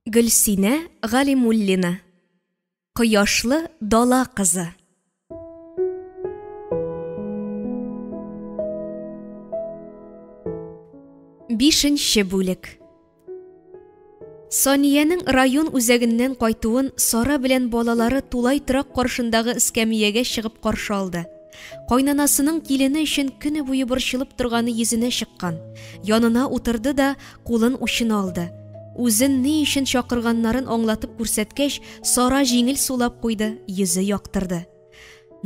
Гөлсинә Галимуллина. Кояшлы дала кызы. Бишенче бүлек. Саниянең район үзәгеннән кайтуын Сара белән балалары тулай торак каршындагы эскәмиягә чыгып каршы алды. Кайнанасының килене өчен көне буе борчылып торганы йөзенә чыккан. Янына утырды да кулын учына алды. Үзен ни өчен чакырганнарын аңлатып күрсәткәч, Сара җиңел сулап куйды, йөзе яктырды.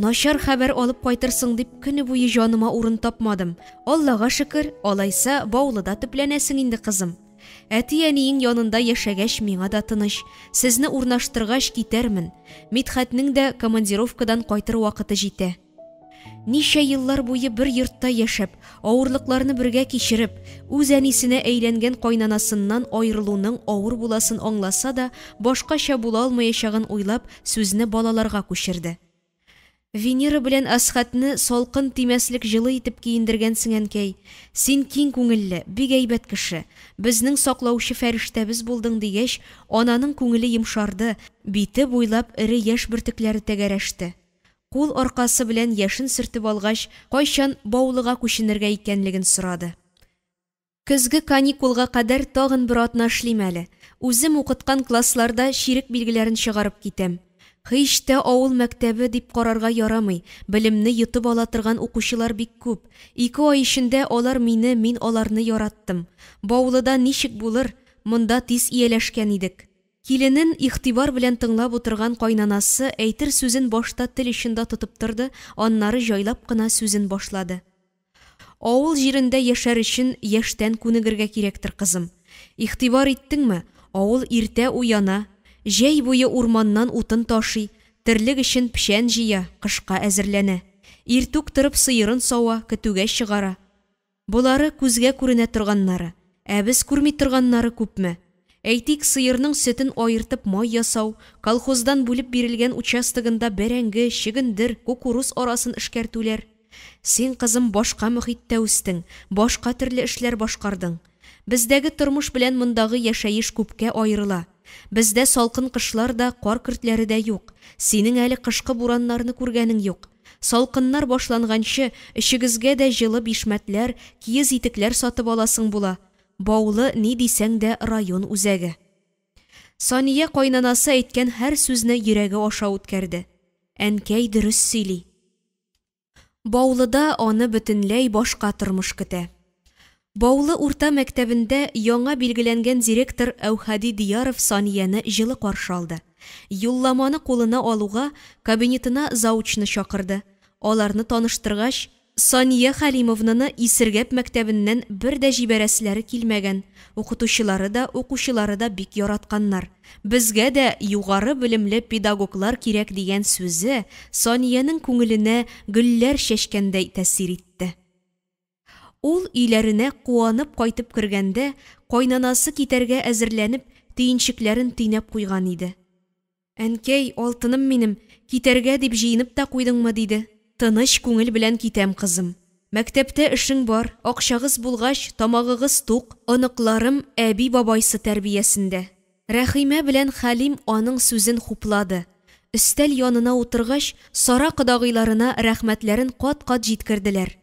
Начар хәбәр алып кайтырсың дип көне буе җаныма урын тапмадым. Аллага шөкер, алайса Баулыда төпләнәсең инде, кызым. Әти-әниең янында яшәгәч, миңа да тыныч. Сезне урнаштыргач китәрмен. Мидхәтнең дә командировкадан кайтыр вакыты җитә. Ничә еллар буе бер йортта яшәп, авырлыкларны бергә кичереп, үз әнисенә әйләнгән кайнанасыннан аерылуның авыр буласын аңласа да, башкача була алмаячагын уйлап, сүзне балаларга күчерде. Венера белән Әсхәтне салкын тимәслек җылы итеп киендергәнсең, әнкәй. Син киң күңелле, бик әйбәт кеше. Безнең саклаучы фәрештәбез булдың, дигәч, ананың күңеле йомшарды, бите буйлап эре яшь бөртекләре тәгәрәште. Кул аркасы белән яшен сөртеп алгач, кайчан Баулыга күченергә икәнлеген сорады. Көзге каникулга кадәр тагын бер атна эшлим әле. Үзем укыткан классларда чирек билгеләрен чыгарып китәм. Һич тә авыл мәктәбе дип карарга ярамый, белемне йотып ала торган укучылар бик күп. Ике ай эчендә алар мине, мин аларны яраттым. Баулыда ничек булыр, монда тиз ияләшкән идек. Киленен игътибар белән тыңлап утырган кайнанасы әйтер сүзен башта тел очында тотып торды, аннары җайлап кына сүзен башлады. Авыл җирендә яшәр өчен яшьтән күнегергә кирәктер, кызым. Игътибар иттеңме, авыл иртә уяна, җәй буе урманнан утын ташый, терлек өчен печән җыя, кышка әзерләнә. Иртүк торып сыерын сава, көтүгә чыгара. Болары күзгә күренә торганнары. Ә без күрми торганнары күпме? Әйтик, сыерның сөтен аертып май ясау, колхоздан бүлеп бирелгән участогында бәрәңге, чөгендер, кукуруз арасын эшкәртүләр. Син, кызым, башка мохиттә үстең, башка төрле эшләр башкардың. Бездәге тормыш белән мондагы яшәеш күпкә аерыла. Бездә салкын кышлар да, кар көртләре дә юк. Синең әле кышкы бураннарны күргәнең юк. Салкыннар башланганчы, өчегезгә дә җылы бишмәтләр, киез итекләр сатып аласың була. Баулы, ни дисәң дә, район үзәге. Сания кайнанасы әйткән һәр сүзне йөрәге аша үткәрде. Әнкәй дөрес сөйли. Баулыда аны бөтенләй башка тормыш көтә. Баулы урта мәктәбендә яңа билгеләнгән директор Әүхәди Дияров Санияне җылы каршы алды. Юлламаны кулына алуга, кабинетына заучны чакырды. Аларны таныштыргач, Сания Хәлимовнаны Исергәп мәктәбеннән бер дә җибәрәселәре килмәгән, укытучылары да, укучылары да бик яратканнар. Безгә дә югары белемле педагоглар кирәк дигән сүзе Саниянең күңеленә гөлләр чәчкәндәй тәэсир итте. Ул өйләренә куанып кайтып кергәндә, кайнанасы китәргә әзерләнеп, төенчекләрен төйнәп куйган иде. Әнкәй, алтыным минем, китәргә дип җыенып та куйдыңмы? диде. Тыныч күңел белән китәм, кызым. Мәктәптә эшең бар, акчагыз булгач, тамагыгыз тук, оныкларым әби-бабайсы тәрбиясендә. Рәхимә белән Хәлим аның сүзен хуплады. Өстәл янына утыргач, Сара кодагыйларына рәхмәтләрен кат-кат җиткерделәр.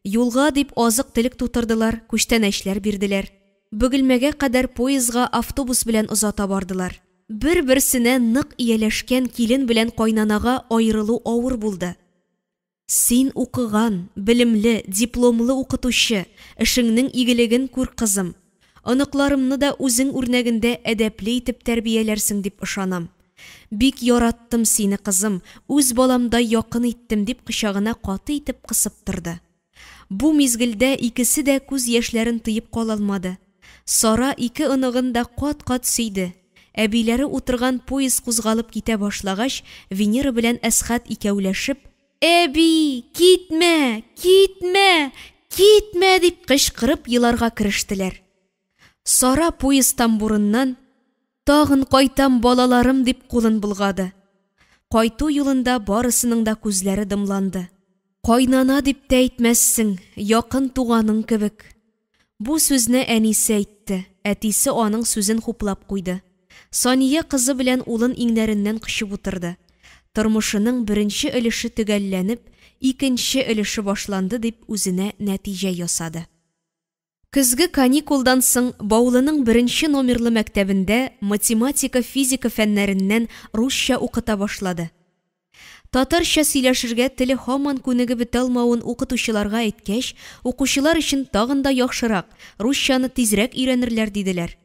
Юлга дип азык-төлек тутырдылар, күчтәнәчләр бирделәр. Бөгелмәгә кадәр поездга автобус белән озата бардылар. Бер-берсенә нык ияләшкән килен белән кайнанага аерылу авыр булды. Син укыган, белемле, дипломлы укытучы, эшеңнең игелеген күр, кызым. Оныкларымны да үзең үрнәгендә әдәпле итеп тәрбияләрсең дип ышанам. Бик яраттым сине, кызым, үз баламдай якын иттем, дип кочагына каты итеп кысып торды. Бу мизгелдә икесе дә күз яшьләрен тыеп кала алмады. Сара ике оныгын да кат-кат сөйде. Әбиләре утырган поезд кузгалып китә башлагач, Венера белән Әсхәт икәүләшеп, Әби, китмә, китмә, китмә! дип кычкырып еларга керештеләр. Сара поезд тамбурыннан, Тагын кайтам, балаларым, дип кулын болгады. Кайту юлында барысының да күзләре дымланды. Кайнана дип тә әйтмәссең, якын туганың кебек. Бу сүзне әнисе әйтте, әтисе аның сүзен хуплап куйды. Сания кызы белән улын иңнәреннән кочып утырды. Тормышының беренче өлеше төгәлләнеп, икенче өлеше башланды дип үзенә нәтиҗә ясады. Көзге каникулдан соң Баулының беренче номерлы мәктәбендә математика, физика фәннәреннән русча укыта башлады. Татарча сөйләшергә теле һаман күнегеп бетә алмавын укытучыларга әйткәч, укучылар өчен тагын да яхшырак, русчаны тизрәк өйрәнерләр, диделәр.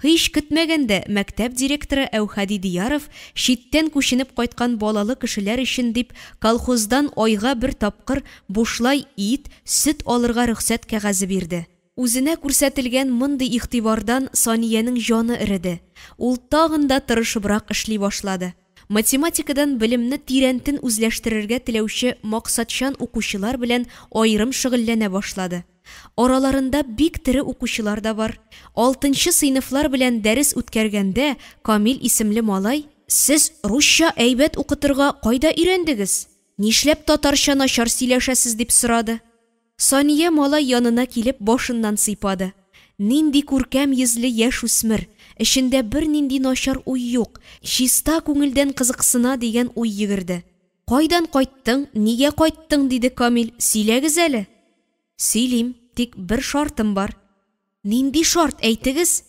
Һич көтмәгәндә, мәктәп директоры Әүхәди Дияров читтән күченеп кайткан балалы кешеләр өчен дип колхоздан айга бер тапкыр бушлай ит, сөт алырга рөхсәт кәгазе бирде. Үзенә күрсәтелгән мондый игътибардан Саниянең җаны эреде, ул тагын да тырышыбрак эшли башлады. Математикадан белемне тирәнтен үзләштерергә теләүче максатчан укучылар белән аерым шөгыльләнә башлады. Араларында бик тере укучылар да бар. Алтынчы сыйныфлар белән дәрес үткәргәндә Камил исемле малай, Сез русча әйбәт укытырга кайда өйрәндегез? Нишләп татарча начар сөйләшәсез? дип сорады. Сания малай янына килеп башыннан сыйпады. Нинди күркәм йөзле яшүсмер, эчендә бернинди начар уй юк, чиста күңелдән кызыксына дигән уй йөгерде. Кайдан кайттың, нигә кайттың, диде Камил, сөйләгез әле. Сөйлим, тик бер шартым бар. Нинди шарт, әйтегез?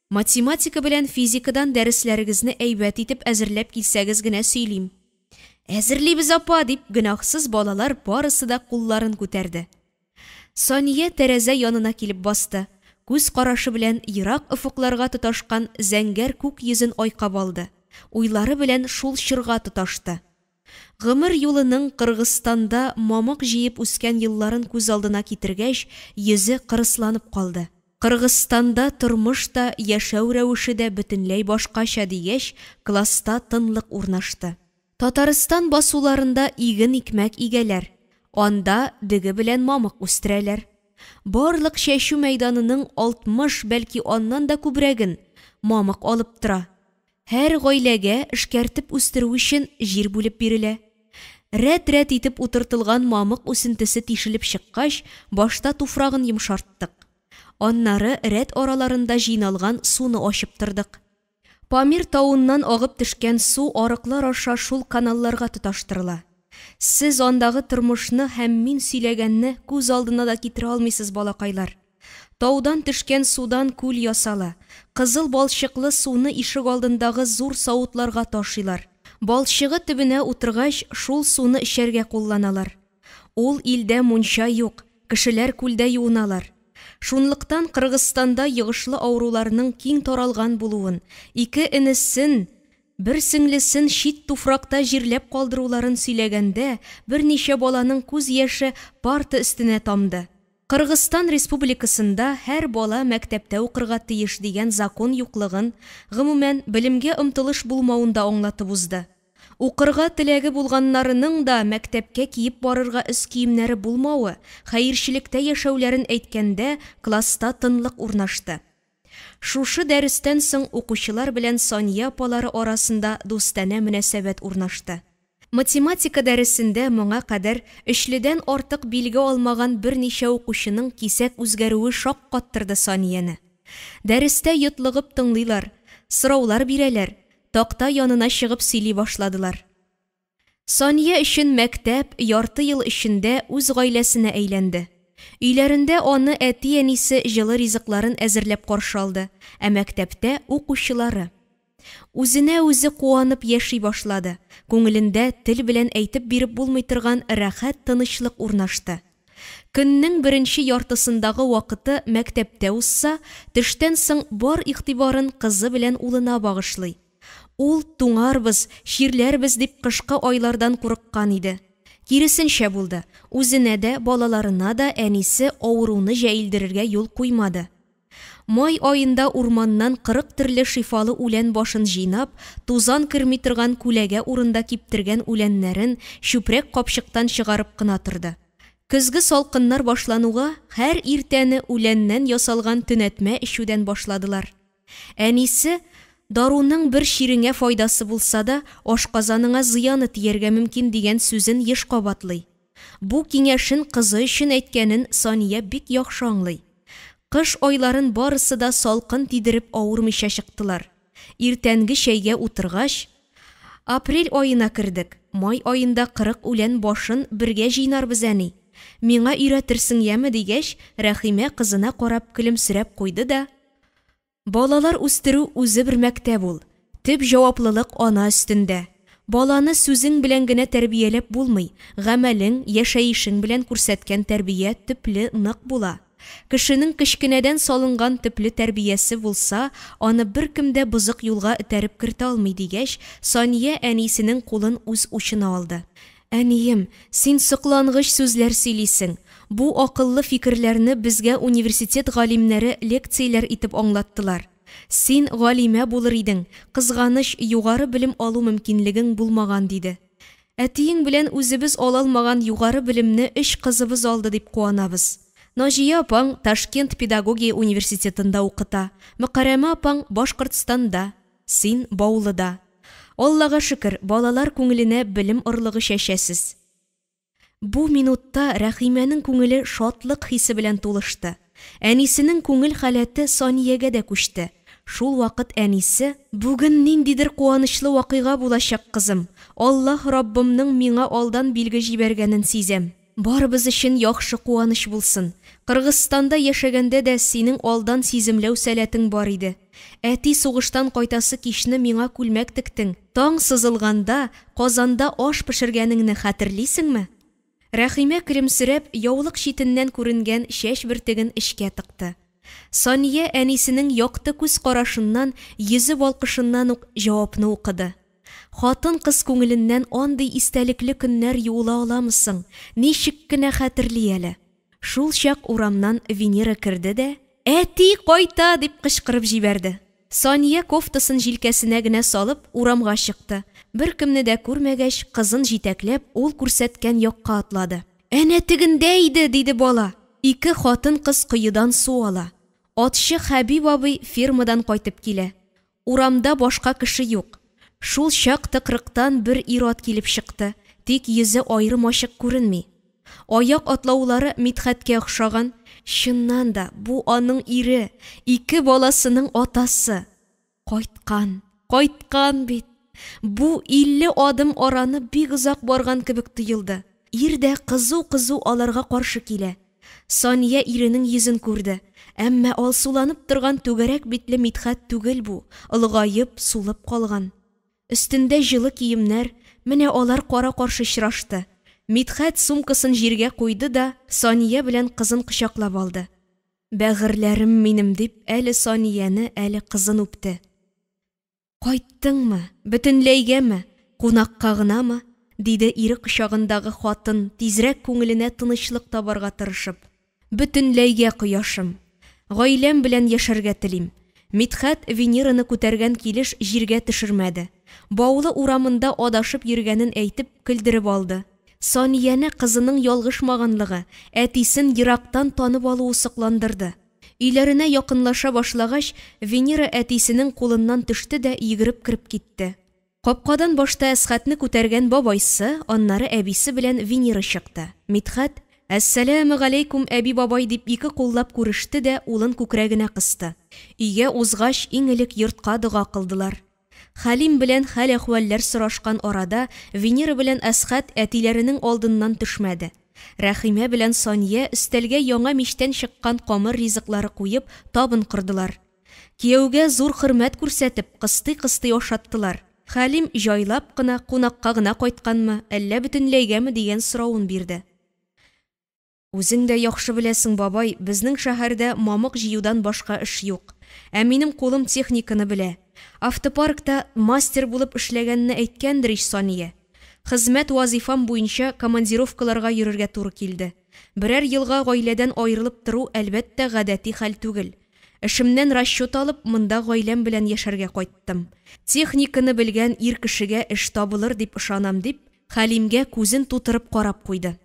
Математика белән физикадан дәресләрегезне әйбәт итеп әзерләп килсәгез генә сөйлим. Әзерлибез, апа, дип гөнаһсыз балалар барысы да кулларын күтәрде. Сания тәрәзә янына килеп басты, күз карашы белән ерак офыкларга тоташкан зәңгәр күк йөзен айкап алды, уйлары белән шул чорга тоташты. Гомер юлының Кыргызстанда мамык җыеп үскән елларын күз алдына китергәч, йөзе кырысланып калды. Кыргызстанда тормыш та, яшәү рәвеше дә бөтенләй башкача, дигәч, класста тынлык урнашты. Татарстан басуларында иген-икмәк игәләр, анда дөге белән мамык үстерәләр. Барлык чәчү мәйданының 60, бәлки аннан да күбрәген мамык алып тора. Һәр гаиләгә эшкәртеп үстерү өчен җир бүлеп бирелә. Рәт-рәт итеп утыртылган мамык үсентесе тишелеп чыккач, башта туфрагын йомшарттык. Аннары рәт араларында җыйналган суны ачып тордык. Памир тавыннан агып төшкән су арыклар аша шул каналларга тоташтырыла. Сез андагы тормышны һәм мин сөйләгәнне күз алдына да китерә алмыйсыз, балакайлар. Таудан төшкән судан күл ясала. Кызыл балчыклы суны ишегалдындагы зур савытларга ташыйлар. Балчыгы төбенә утыргач, шул суны эчәргә кулланалар. Ул илдә мунча юк, кешеләр күлдә юыналар. Шунлыктан Кыргызстанда йогышлы авыруларның киң таралган булуын, ике энесен, бер сеңлесен чит туфракта җирләп калдыруларын сөйләгәндә, берничә баланың күз яше парта өстенә тамды. Кыргызстан Республикасында һәр бала мәктәптә укырга тиеш дигән закон юклыгын, гомумән, белемгә омтылыш булмавын да аңлатып узды. Укырга теләге булганнарының да мәктәпкә киеп барырга өс киемнәре булмавы, хәерчелектә яшәүләрен әйткәндә, класста тынлык урнашты. Шушы дәрестән соң укучылар белән Сания апалары арасында дустанә мөнәсәбәт урнашты. Математика дәресендә моңа кадәр өчледән артык билге алмаган берничә укучының кисәк үзгәрүе шаккаттырды Санияне. Дәрестә йотлыгып тыңлыйлар, сораулар бирәләр, такта янына чыгып сөйли башладылар. Сания өчен мәктәп ярты ел эчендә үз гаиләсенә әйләнде. Өйләрендә аны әти-әнисе җылы ризыкларын әзерләп каршы алды, ә мәктәптә, укучылары. Үзенә үзе куанып яши башлады, күңелендә тел белән әйтеп биреп булмый торган рәхәт тынычлык урнашты. Көннең беренче яртысындагы вакыты мәктәптә узса, төштән соң бар игътибарын кызы белән улына багышлый. Ул, туңарбыз, чирләрбез дип кышкы айлардан курыккан иде. Киресенчә булды, үзенә дә, балаларына да әнисе авыруны җәелдерергә юл куймады. Май аенда урманнан 40 төрле шифалы үлән башын җыйнап, тузан керми торган күләгә урында киптергән үләннәрен чүпрәк капчыктан чыгарып кына торды. Көзге салкыннар башлануга, һәр иртәне үләннән ясалган төнәтмә эчүдән башладылар. Әнисе, даруның бер чиреңә файдасы булса да, ашказаныңа зыяны тияргә мөмкин дигән сүзен еш кабатлый. Бу киңәшен кызы өчен әйткәнен Сания бик яхшы аңлый. Кыш айларын барысы да салкын тидереп авырмыйча чыктылар. Иртәнге чәйгә утыргач, Апрель аена кердек, май аенда 40 үлән башын бергә җыйнарбыз, әни. Миңа өйрәтерсең, яме, дигәч, Рәхимә кызына карап көлемсерәп куйды да, Балалар үстерү үзе бер мәктәп ул. Төп җаваплылык ана өстендә. Баланы сүзең белән генә тәрбияләп булмый, гамәлең, яшәешең белән күрсәткән тәрбия төпле, нык була. Кешенең кечкенәдән салынган төпле тәрбиясе булса, аны беркем дә бозык юлга этәреп кертә алмый, дигәч, Сания әнисенең кулын үз учына алды. Әнием, син соклангыч сүзләр сөйлисең. Бу акыллы фикерләрне безгә университет галимнәре лекцияләр итеп аңлаттылар. Син галимә булыр идең, кызганыч, югары белем алу мөмкинлегең булмаган, диде. Әтиең белән үзебез ала алмаган югары белемне өч кызыбыз алды дип куанабыз. Наҗия апаң Ташкент педагогия университетында укыта, Мөкәрәмә апаң Башкортстанда, син, Баулыда. Аллага шөкер, балалар күңеленә белем орлыгы чәчәсез. Бу минутта Рәхимәнең күңеле шатлык хисе белән тулышты. Әнисенең күңел халәте Саниягә дә күчте. Шул вакыт әнисе, Бүген ниндидер куанычлы вакыйга булачак, кызым. Аллаһ Раббымның миңа алдан билге җибәргәнен сизәм. Барыбыз өчен яхшы куаныч булсын. Кыргызстанда яшәгәндә дә синең алдан сиземләү сәләтең бар иде. Әти сугыштан кайтасы кичне миңа күлмәк тектең, таң сызылганда Казанда аш пешергәнеңне хәтерлисеңме? Рәхимә көлемсерәп, яулык читеннән күренгән чәч бөртеген эчкә тыкты. Сания әнисенең якты күз карашыннан, йөзе балкышыннан ук җавапны укыды. Хатын-кыз күңеленнән андый истәлекле көннәр юыла аламы соң, ничек кенә хәтерли әле. Шул чак урамнан Венера керде дә, Әти кайта! дип кычкырып җибәрде. Сания кофтасын җилкәсенә генә салып, урамга чыкты. Беркемне дә күрмәгәч, кызын җитәкләп, ул күрсәткән якка атлады. Әнә тегендә иде! диде бала. Ике хатын-кыз коедан су ала. Атчы Хәбиб абый фермадан кайтып килә. Урамда башка кеше юк. Шул чак тыкрыктан бер ир-ат килеп чыкты, тик йөзе аерым-ачык күренми. Аяк атлаулары Мидхәткә охшаган. Чыннан да, бу аның ире, ике баласының атасы. Кайткан, кайткан бит! Бу 50 адым араны бик озак барган кебек тоелды. Ир дә кызу-кызу аларга каршы килә. Сания иренең йөзен күрде. Әмма алсуланып торган түгәрәк битле Мидхәт түгел бу, олыгаеп, сулып калган. Өстендә җылы киемнәр, менә алар кара-каршы очрашты. Мидхәт сумкасын җиргә куйды да Сания белән кызын кочаклап алды. Бәгырьләрем минем, дип, әле Санияне, әле кызын үпте. Кайттыңмы? Бөтенләйгәме? Кунакка гынамы? диде ире кочагындагы хатын, тизрәк күңеленә тынычлык табарга тырышып. Бөтенләйгә, кояшым. Гаиләм белән яшәргә телим. Мидхәт Венераны күтәргән килеш җиргә төшермәде. Баулы урамында адашып йөргәнен әйтеп, көлдереп алды. Санияне кызының ялгышмаганлыгы, әтисен ерактан танып алуы сокландырды. Өйләренә якынлаша башлагач, Венера әтисенең кулыннан төште дә йөгереп кереп китте. Капкадан башта Әсхәтне күтәргән бабайсы, аннары әбисе белән Венера чыкты. Мидхәт, Әссәләмегаләйкүм, әби-бабай, дип ике куллап күреште дә улын күкрәгенә кысты. Өйгә узгач, иң элек йортка дога кылдылар. Хәлим белән хәл-әхвәлләр сорашкан арада Венера белән Әсхәт әтиләренең алдыннан төшмәде. Рәхимә белән Сания өстәлгә яңа мичтән чыккан камыр ризыклары куеп, табын кордылар. Кияүгә зур хөрмәт күрсәтеп, кыстый-кыстый ашаттылар. Хәлим җайлап кына, кунакка гына кайтканмы, әллә бөтенләйгәме дигән соравын бирде. Үзең дә яхшы беләсең, бабай, безнең шәһәрдә мамык җыюдан башка эш юк. Ә минем кулым техниканы белә. Автопаркта мастер булып эшләгәнне әйткәндер ич Сания. Хезмәт вазыйфам буенча командировкаларга йөрергә туры килде. Берәр елга гаиләдән аерылып тору, әлбәттә, гадәти хәл түгел. Эшемнән расчет алып, монда гаиләм белән яшәргә кайттым. Техниканы белгән ир кешегә эш табылыр дип ышанам, дип, Хәлимгә күзен тутырып карап куйды.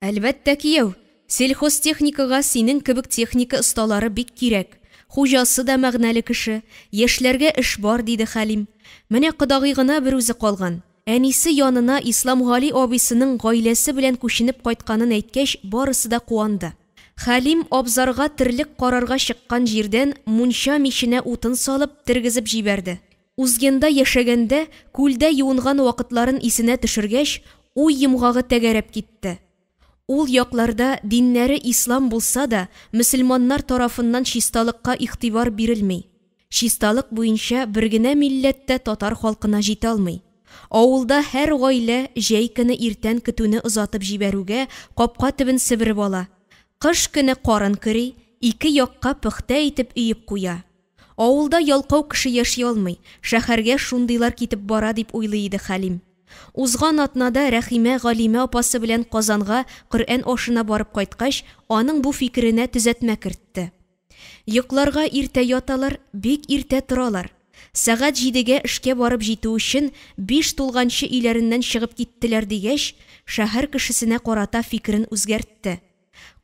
Әлбәттә, кияү, сельхозтехникага синең кебек техника осталары бик кирәк. Хуҗасы да мәгънәле кеше, яшьләргә эш бар, диде Хәлим. Менә кодагый гына берүзе калган. Әнисе янына Исламгали абыйсының гаиләсе белән күченеп кайтканын әйткәч, барысы да куанды. Хәлим абзарга терлек карарга чыккан җирдән мунча миченә утын салып, тергезеп җибәрде. Узгенда яшәгәндә күлдә юынган вакытларын исенә төшергәч, уй йомгагы тәгәрәп китте. Ул якларда диннәре ислам булса да, мөселманнар тарафыннан чисталыкка игътибар бирелми. Чисталык буенча бер генә милләт тә татар халкына җитә алмый. Авылда һәр гаилә җәй көне иртән көтүне озатып җибәрүгә капка төбен себереп ала. Кыш көне карын көри, ике якка пөхтә итеп өеп куя. Авылда ялкау кеше яши алмый, шәһәргә шундыйлар китеп бара дип уйлый иде Хәлим. Узган атнада Рәхимә Галимә апасы белән Казанга Коръән ашына барып кайткач, аның бу фикеренә төзәтмә кертте. Йокларга иртә яталар, бик иртә торалар. Сәгать җидегә эшкә барып җитү өчен биш тулганчы өйләреннән чыгып киттеләр дигәч, шәһәр кешесенә карата фикерен үзгәртте.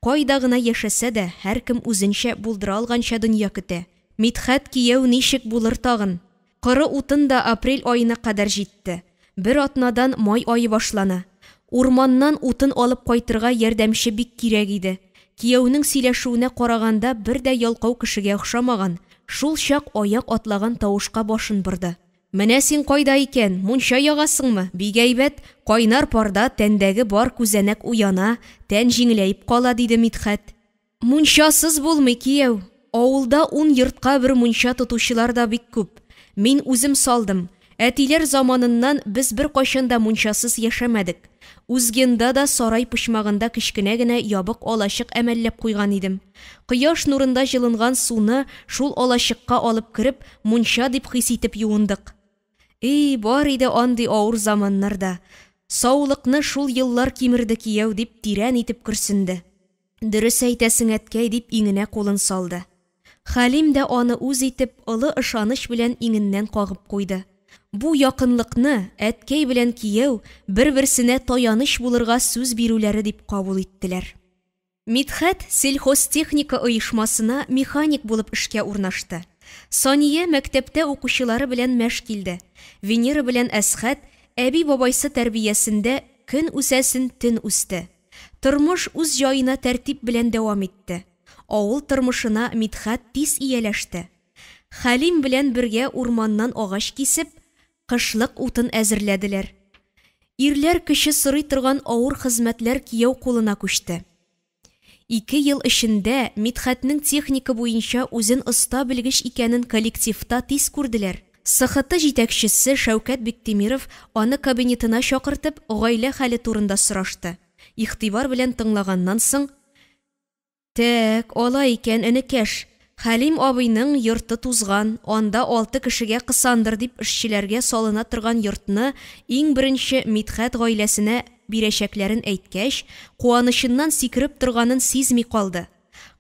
Кайда гына яшәсә дә, һәркем үзенчә, булдыра алганча дөнья көтә. Мидхәт кияү ничек булыр тагын? Коры утын да апрель аена кадәр җитте. Бер атнадан май ае башлана. Урманнан утын алып кайтырга ярдәмче бик кирәк иде. Кияүнең сөйләшүенә караганда бер дә ялкау кешегә охшамаган. Шул чак аяк атлаган тавышка башын борды. Менә син кайда икән, мунча ягасыңмы? Бик әйбәт, кайнар парда тәндәге бар күзәнәк уяна, тән җиңеләеп кала, диде Мидхәт. Мунчасыз булмый, кияү. Авылда ун йортка бер мунча тотучылар да бик күп. Мин үзем салдым. Әтиләр заманыннан без беркайчан да мунчасыз яшәмәдек. Узгенда да сарай почмагында кечкенә генә ябык алачык әмәлләп куйган идем. Кояш нурында җылынган суны шул алачыкка алып кереп, мунча дип хис итеп юындык. И, бар иде андый авыр заманнар да. Саулыкны шул еллар кимерде, кияү, дип тирән итеп көрсенде. Дөрес әйтәсең, әткәй, дип иңенә кулын салды. Хәлим дә аны үз итеп, олы ышаныч белән иңеннән кагып куйды. Бу якынлыкны әткәй белән кияү бер-берсенә таяныч булырга сүз бирүләре дип кабул иттеләр. Мидхәт Сельхозтехника оешмасына механик булып эшкә урнашты. Сания мәктәптә укучылары белән мәш килде. Венера белән Әсхәт әби-бабайсы тәрбиясендә көн үсәсен төн үсте. Тормыш үз җаена тәртип белән дәвам итте. Авыл тормышына Мидхәт тиз ияләште. Хәлим белән бергә урманнан агач кисеп, кышлык утын әзерләделәр. Ирләр көче сорый торган авыр хезмәтләр кияү кулына күчте. Ике ел эчендә Мидхәтнең техника буенча үзен оста белгеч икәнен коллективта тиз күрделәр. СХТ җитәкчесе Шәүкәт Биктимиров аны кабинетына чакыртып, гаилә хәле турында сорашты. Игътибар белән тыңлаганнан соң, Тәк, алай икән, энекәш. Хәлим абыйның йорты тузган, анда алты кешегә кысандыр, дип эшчеләргә салына торган йортны иң беренче Мидхәт гаиләсенә бирәчәкләрен әйткәч, куанычыннан сикереп торганын сизми калды.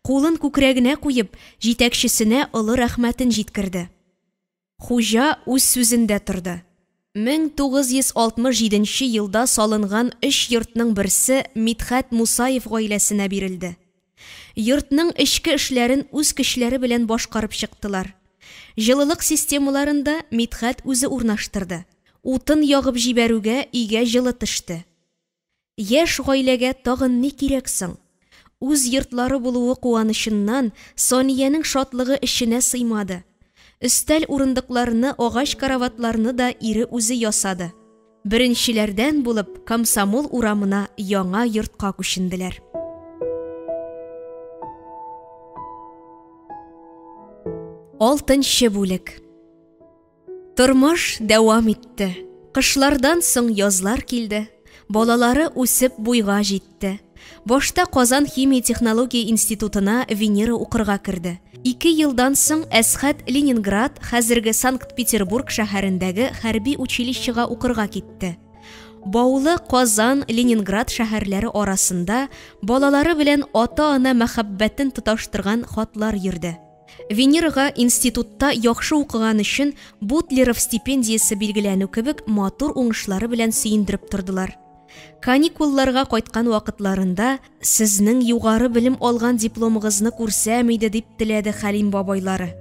Кулын күкрәгенә куеп, җитәкчесенә олы рәхмәтен җиткерде. Хуҗа үз сүзендә торды. 1967 нче елда салынган өч йортның берсе Мидхәт Мусаев гаиләсенә бирелде. Йортның эчке эшләрен үз көчләре белән башкарып чыктылар. Җылылык системаларын да Мидхәт үзе урнаштырды. Утын ягып җибәрүгә өйгә җылы төште. Яшь гаиләгә тагын ни кирәк соң? Үз йортлары булуы куанычыннан Саниянең шатлыгы эченә сыймады. Өстәл-урындыкларны, агач караватларны да ире үзе ясады. Беренчеләрдән булып Комсомол урамына яңа йортка күченделәр. Алтынчы бүлек. Тормыш дәвам итте. Кышлардан соң язлар килде. Балалары үсеп буйга җитте. Башта Казан химия технология институтына Венера укырга керде. Ике елдан соң Әсхәт Ленинград, хәзерге Санкт-Петербург шәһәрендәге хәрби училищега укырга китте. Баулы, Казан, Ленинград шәһәрләре арасында балалары белән ата-ана мәхәббәтен тоташтырган хатлар йөрде. Венерага институтта яхшы укыган өчен Бутлеров стипендиясе билгеләнү кебек матур уңышлары белән сөендереп тордылар. Каникулларга кайткан вакытларында сезнең югары белем алган дипломыгызны күрсәм иде дип теләде Хәлим бабайлары.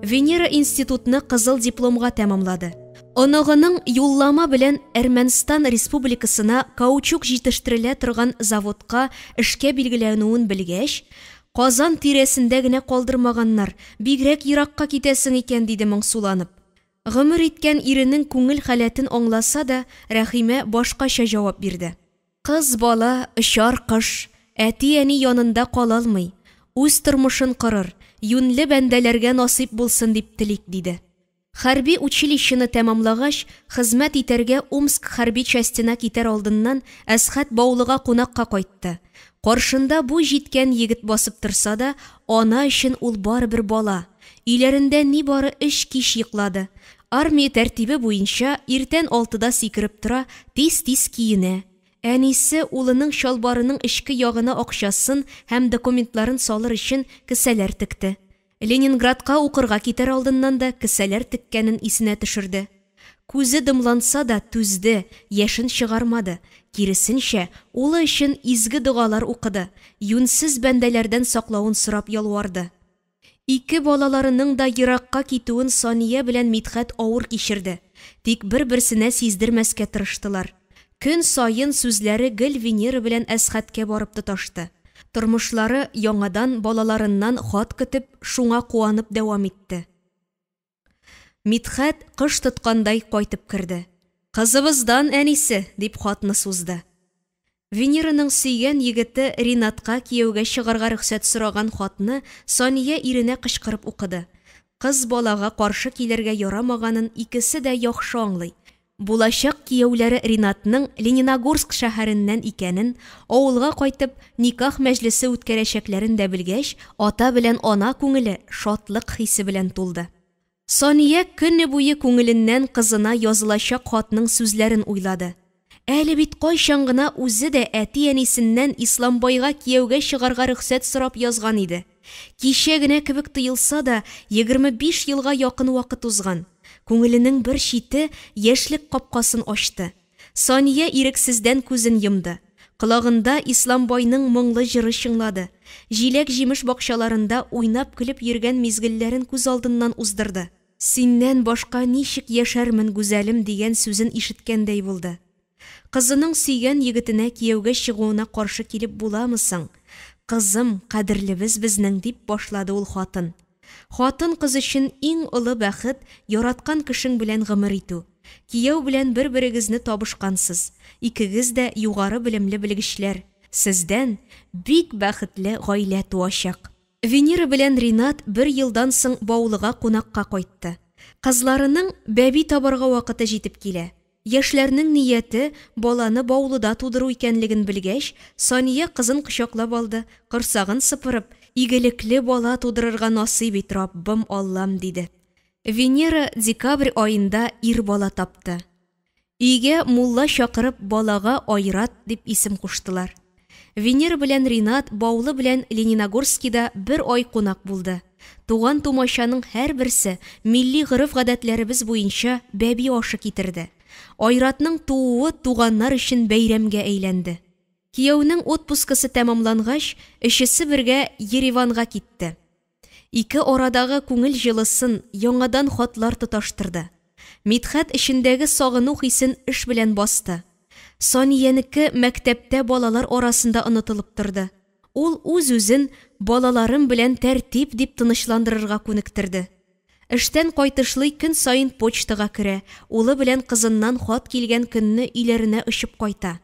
Венера институтны кызыл дипломга тәмамлады. Оныгының юллама белән Әрмәнстан Республикасына каучук җитештерелә торган заводка эшкә билгеләнүен белгәч, Казан тирәсендә генә калдырмаганнар, бигрәк еракка китәсең икән, диде моңсуланып. Гомер иткән иренең күңел халәтен аңласа да, Рәхимә башкача җавап бирде. Кыз бала, очар кош, әти-әни янында кала алмый, үз тормышын корыр, юньле бәндәләргә насыйп булсын дип телик, диде. Хәрби училищены тәмамлагач, хезмәт итәргә Омск хәрби частена китәр алдыннан Әсхәт Баулыга кунакка кайтты. Каршында буй җиткән егет басып торса да, ана өчен ул барыбер бала. Өйләрендә нибары өч кич йоклады. Армия тәртибе буенча, иртән алтыда сикереп тора, тиз-тиз киенә. Әнисе улының чалбарының эчке ягына акчасын һәм документларын салыр өчен кесәләр текте. Ленинградка укырга китәр алдыннан да кесәләр теккәнен исенә төшерде. Күзе дымланса да, түзде, яшен чыгармады. Киресенчә, улы өчен изге догалар укыды, юньсез бәндәләрдән саклавын сорап ялварды. Ике балаларының да еракка китүен Сания белән Мидхәт авыр кичерде, тик бер-берсенә сиздермәскә тырыштылар. Көн саен сүзләре гел Венера белән Әсхәткә барып тоташты. Тормышлары яңадан балаларыннан хат көтеп, шуңа куанып дәвам итте. Мидхәт кош тоткандай кайтып керде. Кызыбыздан, әнисе, дип хатны сузды. Венераның сөйгән егете Ринатка кияүгә чыгарга рөхсәт сораган хатны Сания иренә кычкырып укыды. Кыз балага каршы килергә ярамаганын икесе дә яхшы аңлый. Булачак кияүләре Ринатның Лениногорск шәһәреннән икәнен, авылга кайтып, никах мәҗлесе үткәрәчәкләрен дә белгәч, ата белән ана күңеле шатлык хисе белән тулды. Сания көне буе күңеленнән кызына язылачак хатның сүзләрен уйлады. Әле бит кайчан гына үзе дә әти-әнисеннән Исламбайга кияүгә чыгарга рөхсәт сорап язган иде. Кичә генә кебек тоелса да, 25 елга якын вакыт узган. Күңеленең бер чите яшьлек капкасын ачты. Сания ирексездән күзен йомды. Колагында Исламбайның моңлы җыры чыңлады. Җиләк-җимеш бакчаларында уйнап-көлеп йөргән мизгелләрен күз алдыннан уздырды. Синнән башка ничек яшәрмен, гүзәлем, дигән сүзен ишеткәндәй булды. Кызының сөйгән егетенә кияүгә чыгуына каршы килеп буламы соң? Кызым, кадерлебез безнең, дип башлады ул хатын. Хатын-кыз өчен иң олы бәхет, яраткан кешең белән гомер итү. Кияү белән бер-берегезне табышкансыз. Икегез дә югары белемле белгечләр. Сездән бик бәхетле гаилә туачак. Венера белән Ринат бер елдан соң Баулыга кунакка кайтты. Кызларының бәби табарга вакыты җитеп килә. Яшьләрнең нияте баланы Баулыда тудыру икәнлеген белгәч, Сания кызын кочаклап алды, корсагын сыпырып, Игелекле бала тудырырга насыйп ит, Раббым Аллам, диде. Венера декабрь аенда ир бала тапты. Өйгә мулла чакырып, балага Айрат дип исем куштылар. Венера белән Ринат Баулы белән Лениногорскида бер ай кунак булды. Туган-тумачаның һәрберсе милли гореф-гадәтләребез буенча бәби ашы китерде. Айратның тууы туганнар өчен бәйрәмгә әйләнде. Кияүнең отпускасы тәмамлангач, өчесе бергә Ереванга китте. Ике арадагы күңел җылысын яңадан хатлар тоташтырды. Мидхәт эчендәге сагыну хисен эш белән басты. Саниянеке мәктәптә балалар арасында онытылып торды. Ул үз-үзен балаларым белән тәртип дип тынычландырырга күнектерде. Эштән кайтышлый көн саен почтага керә, улы белән кызыннан хат килгән көнне өйләренә очып кайта.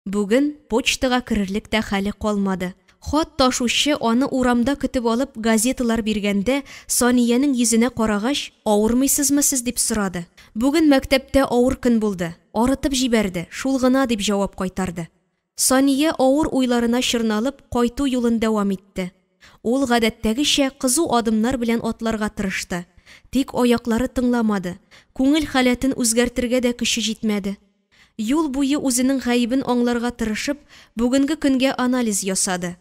Бүген почтага керерлек тә хәле калмады. Хат ташучы аны урамда көтеп алып газеталар биргәндә Саниянең йөзенә карагач, авырмыйсызмы сез дип сорады. Бүген мәктәптә авыр көн булды, арытып җибәрде, шул гына дип җавап кайтарды. Сания авыр уйларына чорналып, кайту юлын дәвам итте. Ул, гадәттәгечә, кызу адымнар белән атларга тырышты. Тик аяклары тыңламады, күңел халәтен үзгәртергә дә көче җитмәде. Юл буе үзенең гаебен аңларга тырышып, бүгенге көнгә анализ ясады.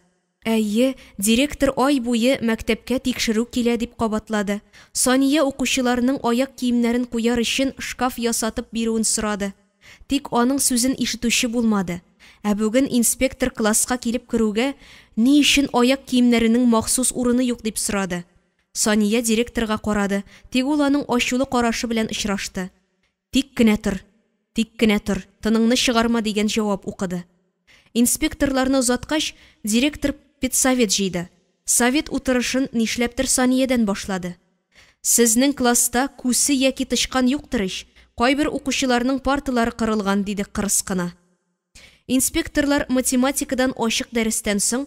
Әйе, директор ай буе мәктәпкә тикшерү килә дип кабатлады. Сания укучыларның аяк киемнәрен куяр өчен шкаф ясатып бирүен сорады. Тик аның сүзен ишетүче булмады. Ә бүген инспектор класска килеп керүгә, ни өчен аяк киемнәренең махсус урыны юк дип сорады. Сания директорга карады, тик ул аның ачулы карашы белән очрашты. Тик кенә тор, тик кенә тор, тыныңны чыгарма дигән җавап укыды. Инспекторларны озаткач, директор педсовет җыйды. Совет утырышын нишләптер Саниядән башлады. Сезнең класста күсе яки тычкан юктыр ич, кайбер укучыларның парталары кырылган, диде кырыс кына. Инспекторлар математикадан ачык дәрестән соң,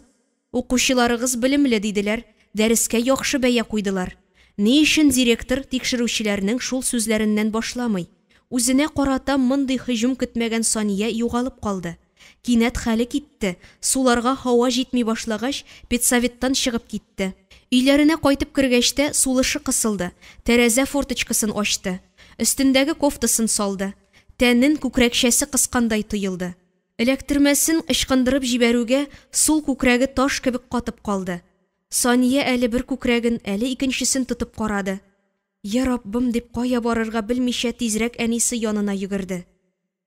укучыларыгыз белемле, диделәр, дәрескә яхшы бәя куйдылар. Ни өчен директор тикшерүчеләрнең шул сүзләреннән башламый? Үзенә карата мондый һөҗүм көтмәгән Сания югалып калды. Кинәт хәле китте, суларга һава җитми башлагач, педсоветтан чыгып китте. Өйләренә кайтып кергәч тә сулышы кысылды, тәрәзә форточкасын ачты. Өстендәге кофтасын салды. Тәнен күкрәкчәсе кыскандай тоелды. Эләктермәсен ычкындырып җибәрүгә, сул күкрәге таш кебек катып калды. Сания әле бер күкрәген, әле икенчесен тотып карады. Йа Раббым дип кая барырга белмичә тизрәк әнисе янына йөгерде.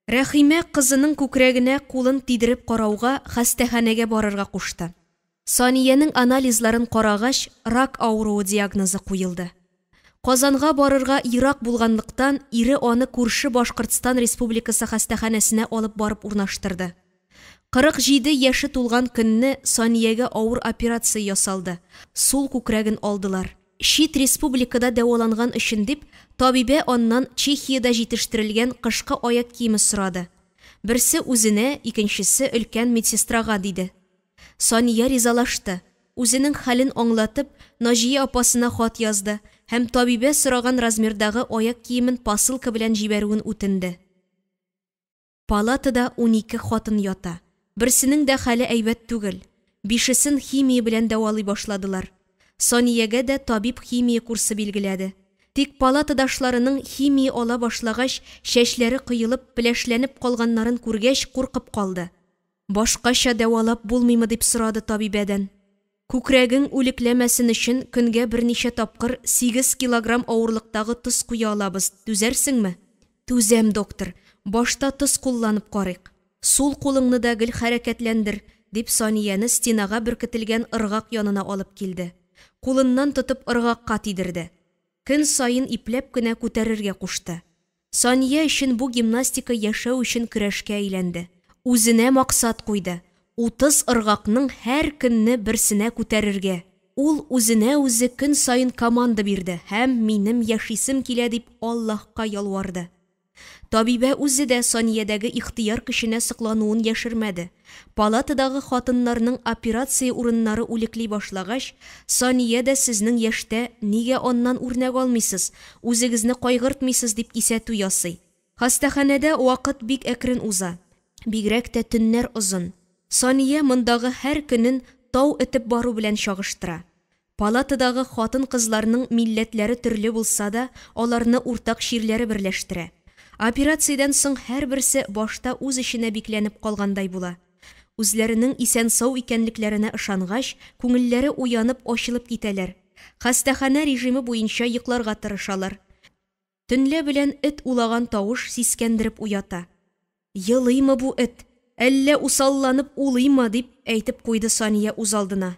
Рәхимә кызының күкрәгенә кулын тидереп карауга хастаханәгә барырга кушты. Саниянең анализларын карагач, рак авыруы диагнозы куелды. Казанга барырга ерак булганлыктан, ире аны күрше Башкортстан Республикасы хастаханәсенә алып барып урнаштырды. 47 яше тулган көнне Саниягә авыр операция ясалды, сул күкрәген алдылар. Чит республикада дәваланган өчен дип, табибә аннан Чехиядә җитештерелгән кышкы аяк киеме сорады. Берсе үзенә, икенчесе өлкән медсестрага, диде. Сания ризалашты. Үзенең хәлен аңлатып, Наҗия апасына хат язды һәм табибә сораган размердагы аяк киемен посылка белән җибәрүен үтенде. Палатада 12 хатын ята. Берсенең дә хәле әйбәт түгел. Бишесен химия белән дәвалый башладылар. Саниягә дә табиб химия курсы билгеләде. Тик палатадашларының химия ала башлагач, чәчләре коелып, пеләшләнеп калганнарын күргәч, куркып калды. Башкача дәвалап булмыймы дип сорады табибәдән. Күкрәгең үлекләмәсен өчен көнгә берничә тапкыр 8 килограмм авырлыктагы тоз куя алабыз, түзәрсеңме? Түзәм, доктор. Башта тоз кулланып карыйк. Сул кулыңны да гел хәрәкәтләндер, дип Санияне стенага беркетелгән ыргак янына алып килде. Кулыннан тотып ыргакка тидерде. Көн саен ипләп кенә күтәрергә кушты. Сания өчен бу гимнастика яшәү өчен көрәшкә әйләнде. Үзенә максат куйды, 30 ыргакның һәр көнне берсенә күтәрергә. Ул үзенә үзе көн саен команда бирде һәм минем яшисем килә дип Аллаһка ялварды. Табибә үзе дә Саниядәге ихтыяр көченә соклануын яшермәде. Палатадагы хатыннарның операция урыннары үлекли башлагач, Сания дә сезнең яшьтә, нигә аннан үрнәк алмыйсыз, үзегезне кайгыртмыйсыз дип кисәтү ясый. Хастаханәдә вакыт бик әкрен уза. Бигрәк тә төннәр озын. Сания мондагы һәр көнен тау этеп бару белән чагыштыра. Палатадагы хатын-кызларның милләтләре төрле булса да, аларны уртак чирләре берләштерә. Операциядән соң һәрберсе башта үз эченә бикләнеп калгандай була. Үзләренең исән-сау икәнлекләренә ышангач, күңелләре уянып ачылып китәләр. Хастаханә режимы буенча йокларга тырышалар. Төнлә белән эт улаган тавыш сискәндереп уята. Елыймы бу эт, әллә усалланып улыймы, дип әйтеп куйды Сания үзалдына.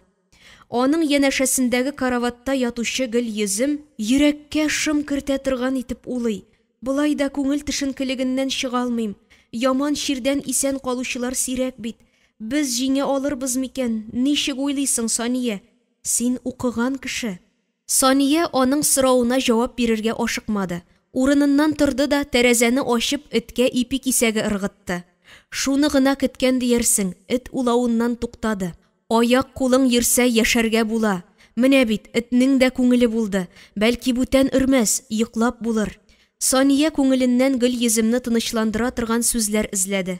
Аның янәшәсендәге караватта ятучы Гөлйөзем йөрәккә шым кертә торган итеп улый. Болай да күңел төшенкелегеннән чыга алмыйм. Яман чирдән исән калучылар сирәк бит. Без җиңә алырбыз микән? Ничек уйлыйсың, Сания? Син укыган кеше. Сания аның соравына җавап бирергә ашыкмады. Урыныннан торды да, тәрәзәне ачып, эткә ипи кисәге ыргытты. Шуны гына көткән диярсең, эт улавыннан туктады. Аяк-кулың йөрсә, яшәргә була. Менә бит, этнең дә күңеле булды. Бәлки бүтән өрмәс, йоклап булыр. Сания күңеленнән Гөлйөземне тынычландыра торган сүзләр эзләде.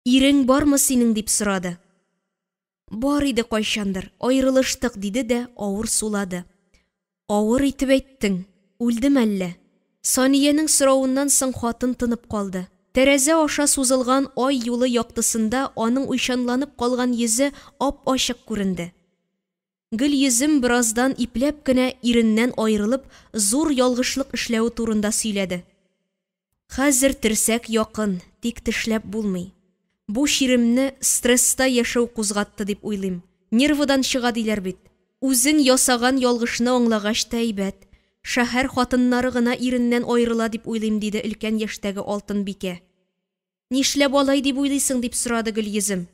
Ирең бармы синең, дип сорады. Бар иде кайчандыр, аерылыштык, диде дә авыр сулады. Авыр итеп әйттең, үлдеме әллә? Саниянең соравыннан соң хатын тынып калды. Тәрәзә аша сузылган ай юлы яктысында аның уйчанланып калган йөзе ап-ачык күренде. Гөлйөзем бераздан ипләп кенә иреннән аерылып, зур ялгышлык эшләве турында сөйләде. Хәзер терсәк якын, тик тешләп булмый. Бу чиремне стресста яшәү кузгатты дип уйлыйм. Нервыдан чыга диләр бит. Үзең ясаган ялгышны аңлагач та әйбәт. Шәһәр хатыннары гына иреннән аерыла дип уйлыйм, диде өлкән яшьтәге Алтынбикә. Нишләп алай дип уйлыйсың, дип сорады Гөлйөзем.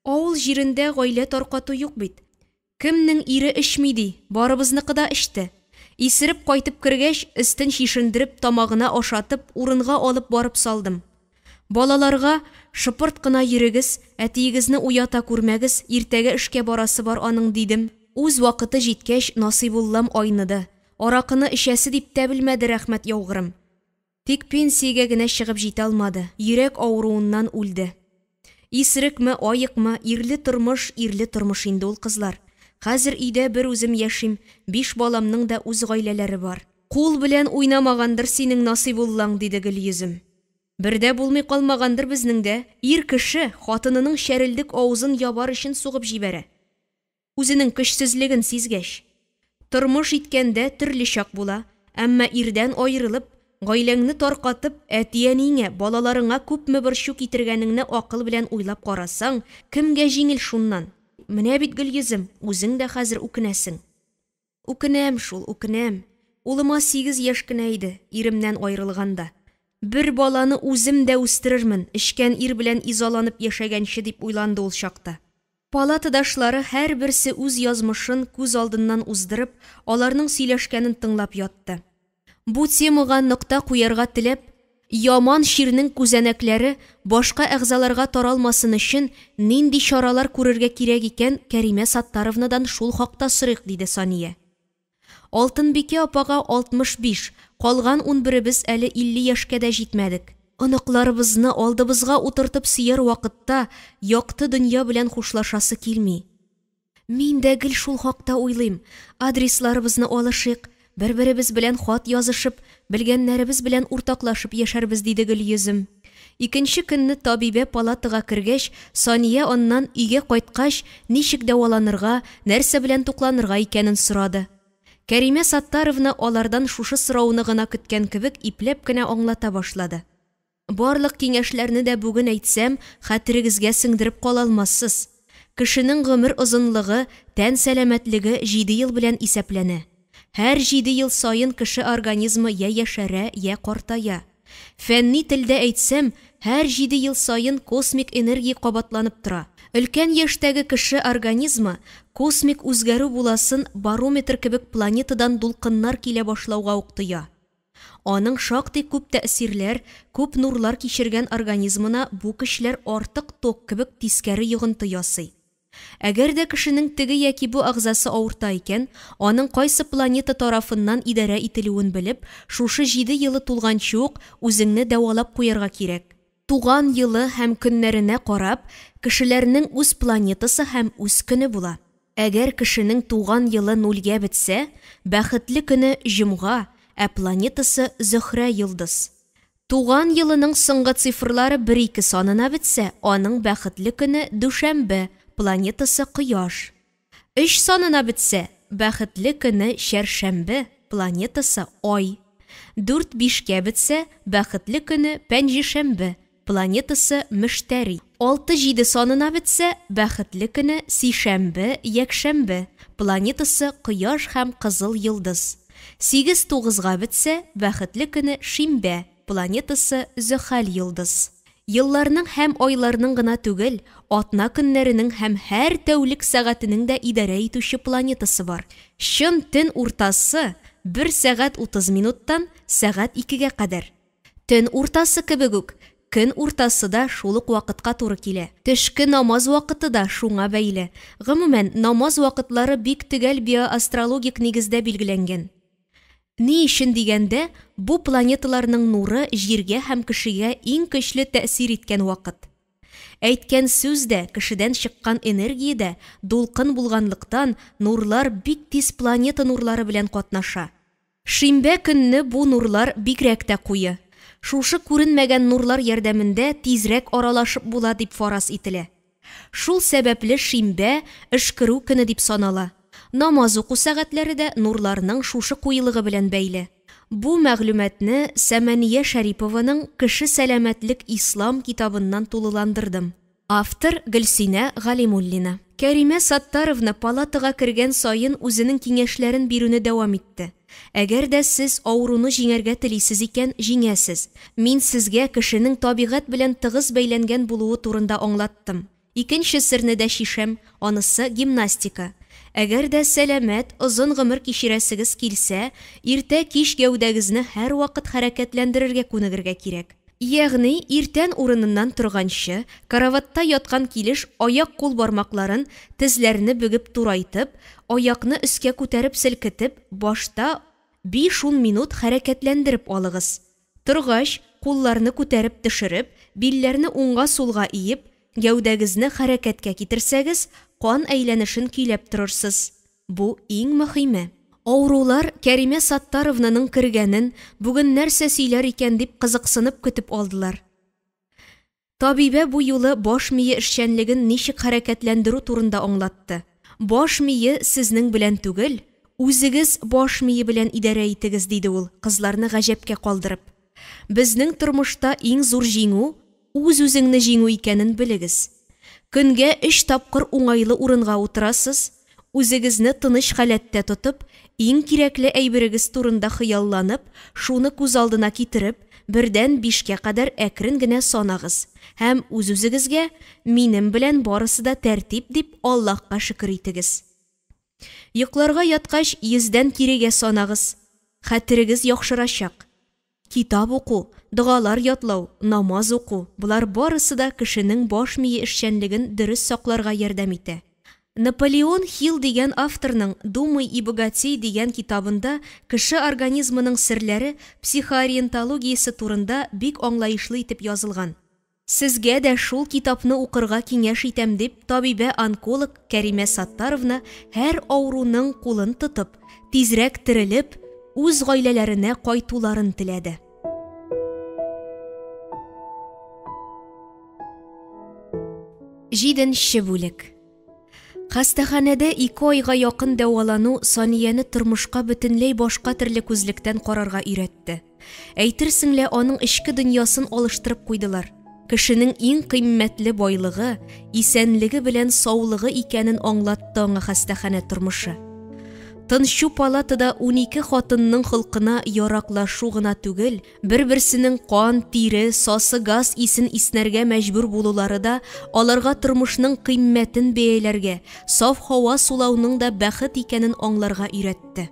Авыл җирендә гаилә таркату юк бит. Кемнең ире эчми ди, барыбызныкы да эчте. Исереп кайтып кергәч, өстен чишендереп, тамагына ашатып, урынга алып барып салдым. Балаларга, Шыпырт кына йөрегез, әтиегезне уята күрмәгез, иртәгә эшкә барасы бар аның, дидем. Үз вакыты җиткәч, Насыйбуллам айныды. Аракыны эчәсе дип тә белмәде, рәхмәт яугырым. Тик пенсиягә генә чыгып җитә алмады, йөрәк авыруыннан үлде. Исерекме, аекмы, ирле тормыш, ирле тормыш инде ул, кызлар. Хәзер өйдә бер үзем яшим, биш баламның да үз гаиләләре бар. Кул белән уйнамагандыр синең Насыйбуллаң, диде Гөлйөзем. Бер дә булмый калмагандыр безнең дә. Ир кеше хатынының чәрелдек авызын ябар өчен сугып җибәрә. Үзенең көчсезлеген сизгәч. Тормыш иткәндә төрле чак була, әмма ирдән аерылып, гаиләңне таркатып, әти-әниеңә, балаларыңа күпме борчу китергәнеңне акыл белән уйлап карасаң, кемгә җиңел шуннан? Менә бит, Гөлйөзем, үзең дә хәзер үкенәсең. Үкенәм шул, үкенәм. Улыма сигез яшь кенә иде, иремнән аерылганда. Бер баланы үзем дә үстерермен, эчкән ир белән изаланып яшәгәнче, дип уйланды ул чакта. Палатадашлары һәрберсе үз язмышын күз алдыннан уздырып, аларның сөйләшкәнен тыңлап ятты. Бу темага нокта куярга теләп, яман чирнең күзәнәкләре башка әгъзаларга таралмасын өчен нинди чаралар күрергә кирәк икән, Кәримә Саттаровнадан шул хакта сорыйк, диде Сания. Алтынбикә апага 65, калган унберебез әле 50 яшькә дә җитмәдек. Оныкларыбызны алдыбызга утыртып сөяр вакытта якты дөнья белән хушлашасы килми. Мин дә гел шул хакта уйлыйм. Адресларыбызны алышыйк, бер-беребез белән хат язышып, белгәннәребез белән уртаклашып яшәрбез, диде Гөлйөзем. Икенче көнне табибә палатага кергәч, Сания аннан өйгә кайткач ничек дәваланырга, нәрсә белән тукланырга икәнен сорады. Кәримә Саттаровна алардан шушы сорауны гына көткән кебек ипләп кенә аңлата башлады. Барлык киңәшләрне дә бүген әйтсәм, хәтерегезгә сеңдереп кала алмассыз. Кешенең гомер озынлыгы, тән сәламәтлеге җиде ел белән исәпләнә. Һәр җиде ел саен кеше организмы йә яшәрә, йә картая. Фәнни телдә әйтсәм, һәр җиде ел саен космик энергия кабатланып тора. Өлкән яшьтәге кеше организмы космик үзгәрү буласын барометр кебек планетадан дулкыннар килә башлауга ук тоя. Аның шактый күп тәэсирләр, күп нурлар кичергән организмына бу көчләр артык ток кебек тискәре йогынты ясый. Әгәр дә кешенең теге яки бу әгъзасы авырта икән, аның кайсы планета тарафыннан идарә ителүен белеп, шушы җиде елы тулганчы ук үзеңне дәвалап куярга кирәк. Туган елы һәм көннәренә карап, кешеләрнең үз планетасы һәм үз көне була. Әгәр кешенең туган елы нульгә бетсә, бәхетле көне җомга, ә планетасы Зөһрә йолдыз. Туган елының соңгы цифрлары бер-ике санына бетсә, аның бәхетле көне дүшәмбе, планетасы Кояш. Өч санына бетсә, бәхетле көне чәршәмбе, планетасы Ай. Дүрт-бишкә бетсә, бәхетле көне пәнҗешәмбе, планетасы Мөштәри. Алты-җиде санына бетсә, бәхетле көне сишәмбе, якшәмбе, планетасы Кояш һәм Кызыл йолдыз. Сигез-тугызга бетсә, бәхетле көне шимбә, планетасы Зөхәл йолдыз. Елларның һәм айларның гына түгел, атна көннәренең һәм һәр тәүлек сәгатенең дә идарә итүче планетасы бар. Чын төн уртасы бер сәгать 30 минуттан сәгать икегә кадәр. Төн уртасы кебек үк, көн уртасы да шул ук вакытка туры килә. Төшке намаз вакыты да шуңа бәйле. Гомумән, намаз вакытлары бик төгәл биоастрологик нигездә билгеләнгән. Ни өчен дигәндә, бу планеталарның нуры Җиргә һәм кешегә иң көчле тәэсир иткән вакыт. Әйткән сүз дә, кешедән чыккан энергия дә дулкын булганлыктан, нурлар бик тиз планета нурлары белән катнаша. Шимбә көнне бу нурлар бигрәк тә куе. Шушы күренмәгән нурлар ярдәмендә тизрәк аралашып була дип фараз ителә. Шул сәбәпле шимбә, өшкерү көне дип санала. Намаз уку сәгатьләре дә нурларның шушы куелыгы белән бәйле. Бу мәгълүматны Сәмәния Шәрипованың Кеше сәламәтлек ислам китабыннан тулыландырдым. Автор, Гөлсинә Галимуллина. Кәримә Саттаровна палатага кергән саен үзенең киңәшләрен бирүне дәвам итте. Әгәр дә сез авыруны җиңәргә телисез икән, җиңәсез. Мин сезгә кешенең табигать белән тыгыз бәйләнгән булуы турында аңлаттым. Икенче серне дә чишәм, анысы, гимнастика. Әгәр дә сәламәт, озын гомер кичерәсегез килсә, иртә-кич гәүдәгезне һәрвакыт хәрәкәтләндерергә күнегергә кирәк. Ягъни, иртән урыныннан торганчы, караватта яткан килеш аяк-кул бармакларын, тезләрне бөгеп турайтып, аякны өскә күтәреп селкетеп, башта биш-ун минут хәрәкәтләндереп алыгыз. Торгач, кулларны күтәреп төшереп, билләрне уңга-сулга иеп, гәүдәгезне хәрәкәткә китерсәгез, кан әйләнешен көйләп торырсыз. Бу иң мөхиме. Авырулар Кәримә Саттаровнаның кергәнен, бүген нәрсә сөйләр икән дип кызыксынып көтеп алдылар. Табибә бу юлы баш мие эшчәнлеген ничек хәрәкәтләндерү турында аңлатты. Баш мие сезнең белән түгел, үзегез баш мие белән идарә итегез, диде ул, кызларны гаҗәпкә калдырып. Безнең тормышта иң зур җиңү, үз-үзеңне җиңү икәнен белегез. Көнгә өч тапкыр уңайлы урынга утырасыз, үзегезне тыныч халәттә тотып, иң кирәкле әйберегез турында хыялланып, шуны күз алдына китереп, бердән бишкә кадәр әкрен генә санагыз һәм үз-үзегезгә, Минем белән барысы да тәртип дип Аллаһка шөкер итегез. Йокларга яткач, йөздән кирегә санагыз. Хәтерегез яхшырачак. Китап уку, догалар ятлау, намаз уку, болар барысы да кешенең баш мие эшчәнлеген дөрес сакларга ярдәм итә. Наполеон Хилл дигән авторның Думай и богатей дигән китабында кеше организмының серләре, психоориентологиясе турында бик аңлаешлы итеп язылган. Сезгә дә шул китапны укырга киңәш итәм, дип табибә-онколог Кәримә Саттаровна һәр авыруның кулын тотып, тизрәк терелеп, үз гаиләләренә кайтуларын теләде. Җиденче бүлек. Хастаханәдә ике айга якын дәвалану Санияне тормышка бөтенләй башка төрле күзлектән карарга өйрәтте. Әйтерсең лә аның эчке дөньясын алыштырып куйдылар. Кешенең иң кыйммәтле байлыгы, исәнлеге белән саулыгы икәнен аңлатты аңа хастаханә тормышы. Тынчу палатада 12 хатынның холкына яраклашу гына түгел, бер-берсенең кан, тире, сасы газ исен иснәргә мәҗбүр булулары да аларга тормышның кыйммәтен бәяләргә, саф һава сулауның да бәхет икәнен аңларга өйрәтте.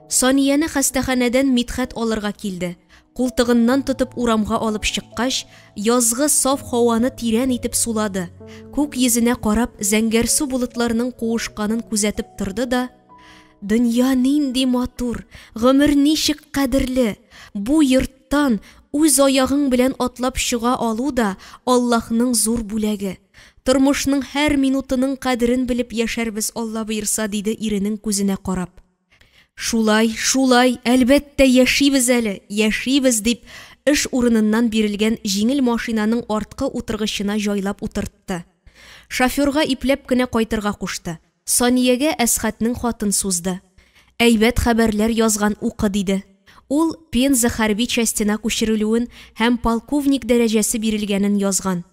Санияне хастаханәдән Мидхәт алырга килде. Култыгыннан тотып урамга алып чыккач, язгы саф һаваны тирән итеп сулады. Күк йөзенә карап, зәңгәрсу болытларның куышканын күзәтеп торды да, Дөнья нинди матур, гомер ничек кадерле! Бу йорттан үз аягың белән атлап чыга алу да Аллаһның зур бүләге. Тормышның һәр минутының кадерен белеп яшәрбез, Алла боерса, диде иренең күзенә карап. Шулай, шулай, әлбәттә, яшибез әле, яшибез, дип, эш урыныннан бирелгән җиңел машинаның арткы утыргычына җайлап утыртты. Шоферга ипләп кенә кайтырга кушты. Саниягә Әсхатнең хатын сузды. Әйбәт хәбәрләр язган, укы, диде. Ул Пенза хәрби частена күчерелүен һәм полковник дәрәҗәсе бирелгәнен язган.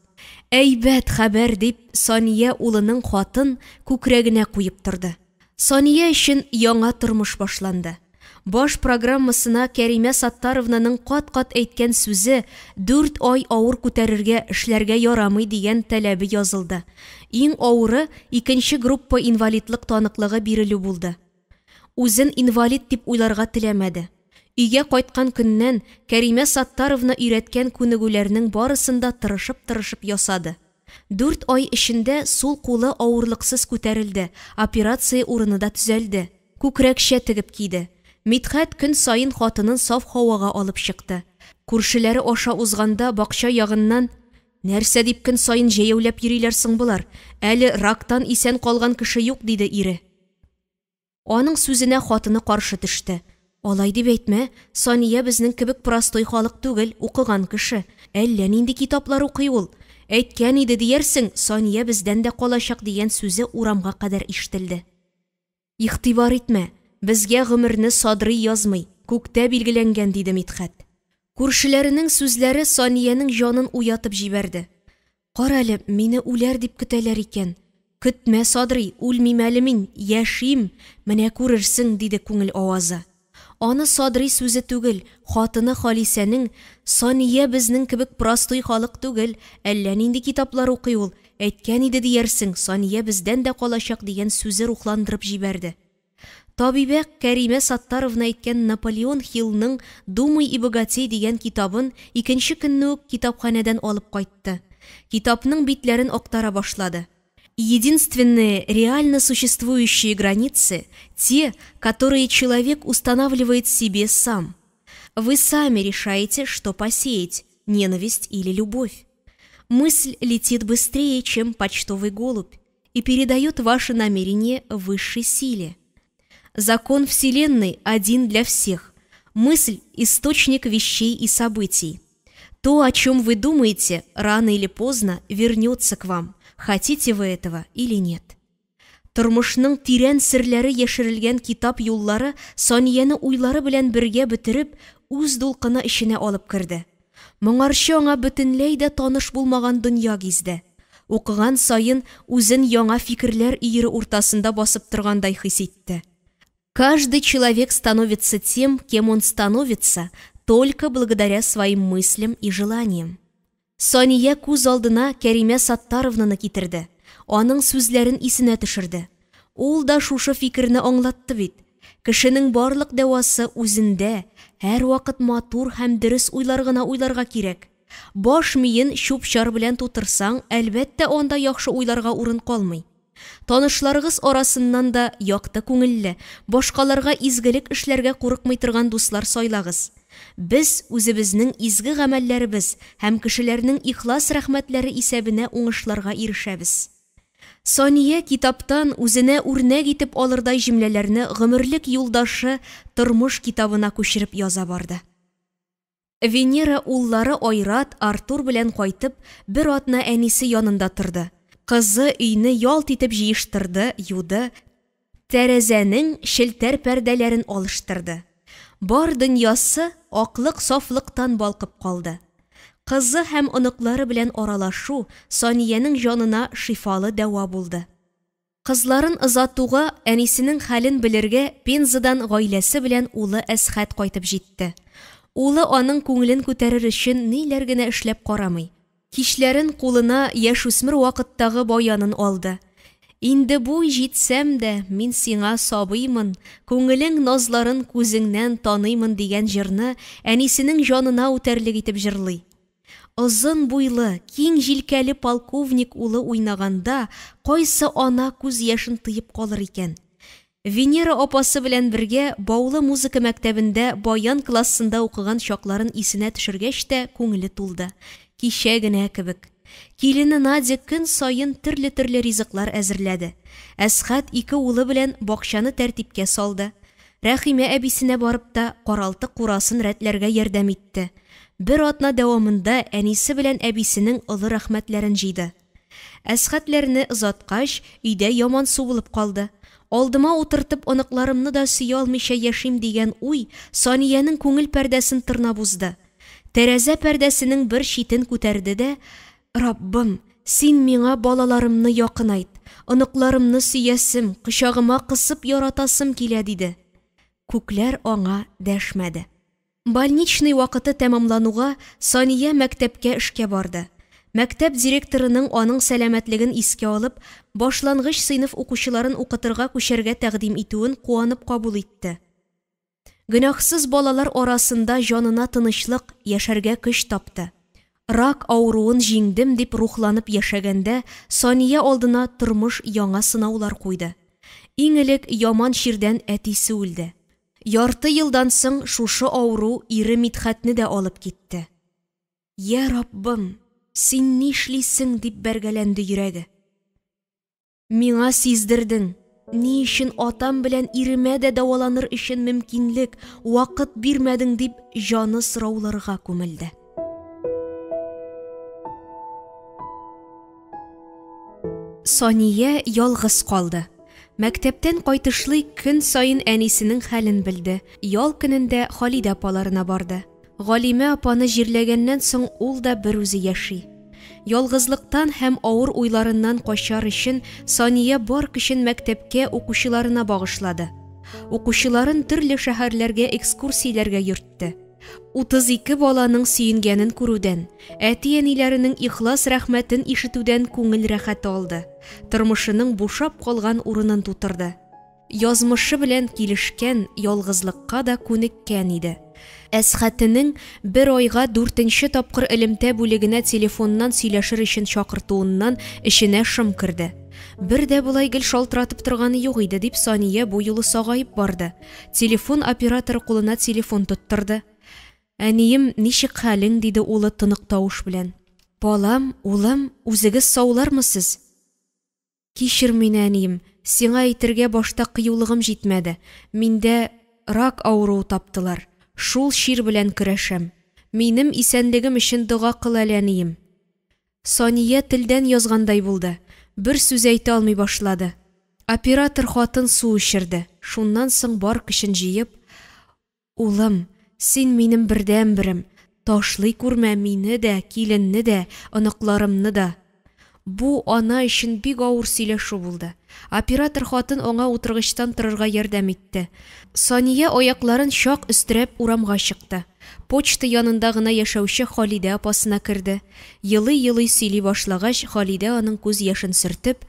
Әйбәт хәбәр, дип, Сания улының хатын күкрәгенә куеп торды. Сания өчен яңа тормыш башланды. Баш программасына Кәримә Саттаровнаның кат-кат әйткән сүзе, дүрт ай авыр күтәрергә, эшләргә ярамый дигән таләбе язылды. Иң авыры, икенче группа инвалидлык таныклыгы бирелү булды. Үзен инвалид дип уйларга теләмәде. Өйгә кайткан көннән Кәримә Саттаровна өйрәткән күнегүләрнең барысын да тырышып-тырышып ясады. Дүрт ай эчендә сул кулы авырлыксыз күтәрелде, операция урыны да төзәлде. Күкрәкчә тегеп киде. Мидхәт көн саен хатынын саф һавага алып чыкты. Күршеләре аша узганда бакча ягыннан, Нәрсә дип көн саен җәяүләп йөриләр соң болар? Әле рактан исән калган кеше юк, диде ире. Аның сүзенә хатыны каршы төште. Алай дип әйтмә, Сания безнең кебек простой халык түгел, укыган кеше. Әллә нинди китаплар укый ул. Әйткән иде диярсең, Сания бездән дә калачак дигән сүзе урамга кадәр ишетелде. Игътибар итмә, безгә гомерне Садрый язмый, күктә билгеләнгән, диде Мидхәт. Күршеләренең сүзләре Саниянең җанын уятып җибәрде. Карале, мине үләр дип көтәләр икән. Көтмә, Садрый, үлмим әле мин, яшим, менә күрерсең, диде күңел авазы. Аны Садрый сүзе түгел, хатыны Халисәнең, Сания безнең кебек простой халык түгел, әллә нинди китаплар укый ул, Әйткән иде диярсең, Сания бездән дә калачак дигән сүзе рухландырып җибәрде. Табибә Кәримә Саттаровна әйткән Наполеон Хиллның Думай и богатей дигән китабын икенче көнне үк китапханәдән алып кайтты. Китапның битләрен актара башлады. Единственные реально существующие границы – те, которые человек устанавливает себе сам. Вы сами решаете, что посеять – ненависть или любовь. Мысль летит быстрее, чем почтовый голубь, и передает ваше намерение высшей силе. Закон Вселенной один для всех. Мысль – источник вещей и событий. То, о чем вы думаете, рано или поздно вернется к вам, хотите вы этого или нет. Тормышның тирән серләре яшерелгән китап юллары Санияне уйлары белән бергә бөтереп, үз дулкыны эченә алып керде. Моңарчы аңа бөтенләй дә таныш булмаган дөнья гизде. Укыган саен үзен яңа фикерләр өере уртасында басып торгандай хис итте. Каждый человек становится тем, кем он становится, только благодаря своим мыслям и желаниям. Сания күз алдына Кәримә Саттаровнаны китерде. Аның сүзләрен исенә төшерде. Ул да шушы фикерне аңлатты бит. Кешенең барлык дәвасы үзендә, һәрвакыт матур һәм дөрес уйлар гына уйларга кирәк. Баш миен чүп-чар белән тутырсаң, әлбәттә, анда яхшы уйларга урын калмый. Танышларыгыз арасыннан да якты күңелле, башкаларга изгелек эшләргә курыкмый торган дуслар сайлагыз. Без үзебезнең изге гамәлләребез һәм кешеләрнең ихлас рәхмәтләре исәбенә уңышларга ирешәбез. Сания китаптан үзенә үрнәк итеп алырдай җөмләләрне гомерлек юлдашы Тормыш китабына күчереп яза барды. Венера уллары Айрат, Артур белән кайтып, бер атна әнисе янында торды. Кызы өйне ялт итеп җыештырды, юды, тәрәзәнең челтәр пәрдәләрен алыштырды. Бар дөньясы аклык-сафлыктан балкып калды. Кызы һәм оныклары белән аралашу Саниянең җанына шифалы дәва булды. Кызларын озатуга, әнисенең хәлен белергә Пензадан гаиләсе белән улы Әсхәт кайтып җитте. Улы аның күңелен күтәрер өчен ниләр генә эшләп карамый. Кичләрен кулына яшүсмер вакыттагы баянын алды. Инде буй җитсәм дә, мин сиңа сабыймын, күңелең назларын күзеңнән таныймын дигән җырны әнисенең җанына үтәрлек итеп җырлый. Озын буйлы, киң җилкәле полковник улы уйнаганда кайсы ана күз яшен тыеп калыр икән? Венера апасы белән бергә Баулы музыка мәктәбендә баян классында укыган чакларын исенә төшергәч тә күңеле тулды. Кичә генә кебек. Килене Надя көн саен төрле-төрле ризыклар әзерләде. Әсхәт ике улы белән бакчаны тәртипкә салды. Рәхимә әбисенә барып та каралты-курасын рәтләргә ярдәм итте. Бер атна дәвамында әнисе белән әбисенең олы рәхмәтләрен җыйды. Әсхәтләрне озаткач, өйдә ямансу булып калды. Алдыма утыртып оныкларымны да сөя алмыйча яшим дигән уй Саниянең күңел пәрдәсен тырнап узды. Тәрәзә пәрдәсенең бер читен күтәрде дә, Раббым, син миңа балаларымны якынайт, оныкларымны сөясем, кочагыма кысып яратасым килә, диде. Күкләр аңа дәшмәде. Больничный вакыты тәмамлануга, Сания мәктәпкә эшкә барды. Мәктәп директорының аның сәламәтлеген искә алып, башлангыч сыйныф укучыларын укытырга күчәргә тәкъдим итүен куанып кабул итте. Гөнаһсыз балалар арасында җанына тынычлык, яшәргә көч тапты. Рак авыруын җиңдем дип рухланып яшәгәндә, Сания алдына тормыш яңа сынаулар куйды. Иң элек яман чирдән әтисе үлде. Ярты елдан соң шушы авыру ире Мидхәтне дә алып китте. Йә Раббым, син нишлисең, дип бәргәләнде йөрәге. Миңа сиздердең, ни өчен атам белән иремә дә дәваланыр өчен мөмкинлек, вакыт бирмәдең, дип җаны сорауларга күмелде. Сания ялгыз калды. Мәктәптән кайтышлый көн саен әнисенең хәлен белде. Ял көнендә Халидә апаларына барды. Галимә апаны җирләгәннән соң ул да бер үзе яши. Ялгызлыктан һәм авыр уйларыннан качар өчен Сания бар көчен мәктәпкә укучыларына багышлады. Укучыларын төрле шәһәрләргә экскурсияләргә йөртте. 32 баланың сөенгәнен күрүдән, әти-әниләренең ихлас рәхмәтен ишетүдән күңел рәхәте алды. Тормышының бушап калган урынын тутырды. Язмышы белән килешкән, ялгызлыкка да күнеккән иде. Әсхәтенең бер айга дүртенче тапкыр элемтә бүлегенә телефоннан сөйләшер өчен чакыртуыннан эченә шом керде. Бер дә болай гел шалтыратып торганы юк иде, дип Сания бу юлы сагаеп барды. Телефон операторы кулына телефон тоттырды. Әнием, ничек хәлең? диде улы тонык тавыш белән. Балам, улым, үзегез саулармы сез? Кичер мине, әнием, сиңа әйтергә башта кыюлыгым җитмәде. Миндә рак авыруы таптылар. Шул чир белән көрәшәм. Минем исәнлегем өчен дога кыл әле, әнием. Сания телдән язгандай булды. Бер сүз әйтә алмый башлады. Оператор хатын су эчерде. Шуннан соң бар көчен җыеп, Улым, син минем бердәнберем, ташлый күрмә мине дә, киленне дә, оныкларымны да. Бу ана өчен бик авыр сөйләшү булды. Оператор хатын аңа утыргычтан торырга ярдәм итте. Сания аякларын чак өстерәп урамга чыкты. Почта янында гына яшәүче Халидә апасына керде. Елый-елый сөйли башлагач, Халидә аның күз яшен сөртеп,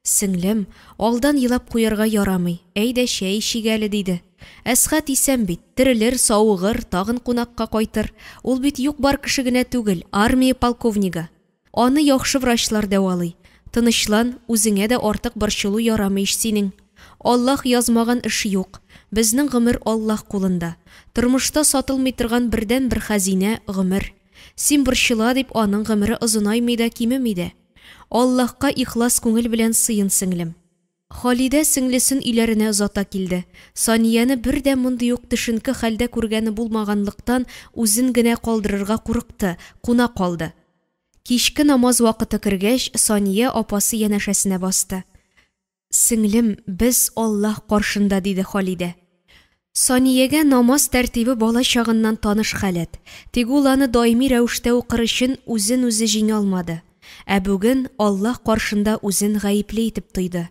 Сеңлем, алдан елап куярга ярамый, әйдә чәй эчик әле, диде. Әсхәт исән бит, терелер, савыгыр, тагын кунакка кайтыр. Ул бит юк-бар кеше генә түгел, армия полковнигы. Аны яхшы врачлар дәвалый. Тынычлан, үзеңә дә артык борчылу ярамый ич синең. Аллаһ язмаган эш юк. Безнең гомер Аллаһ кулында. Тормышта сатылмый торган бердәнбер хәзинә, гомер. Син борчыла дип, аның гомере озынаймый да, кимеми дә. Аллаһка ихлас күңел белән сыен, сеңлем. Халидә сеңлесен өйләренә озата килде. Санияне бер дә мондый ук төшенке хәлдә күргәне булмаганлыктан, үзен генә калдырырга курыкты, куна калды. Кичке намаз вакыты кергәч, Сания апасы янәшәсенә басты. Сеңлем, без Аллаһ каршында, диде Халидә. Саниягә намаз тәртибе бала чагыннан таныш халәт, тик ул аны даими рәвештә укыр өчен үзен-үзе җиңә алмады. Ә бүген Аллаһ каршында үзен гаепле итеп тойды.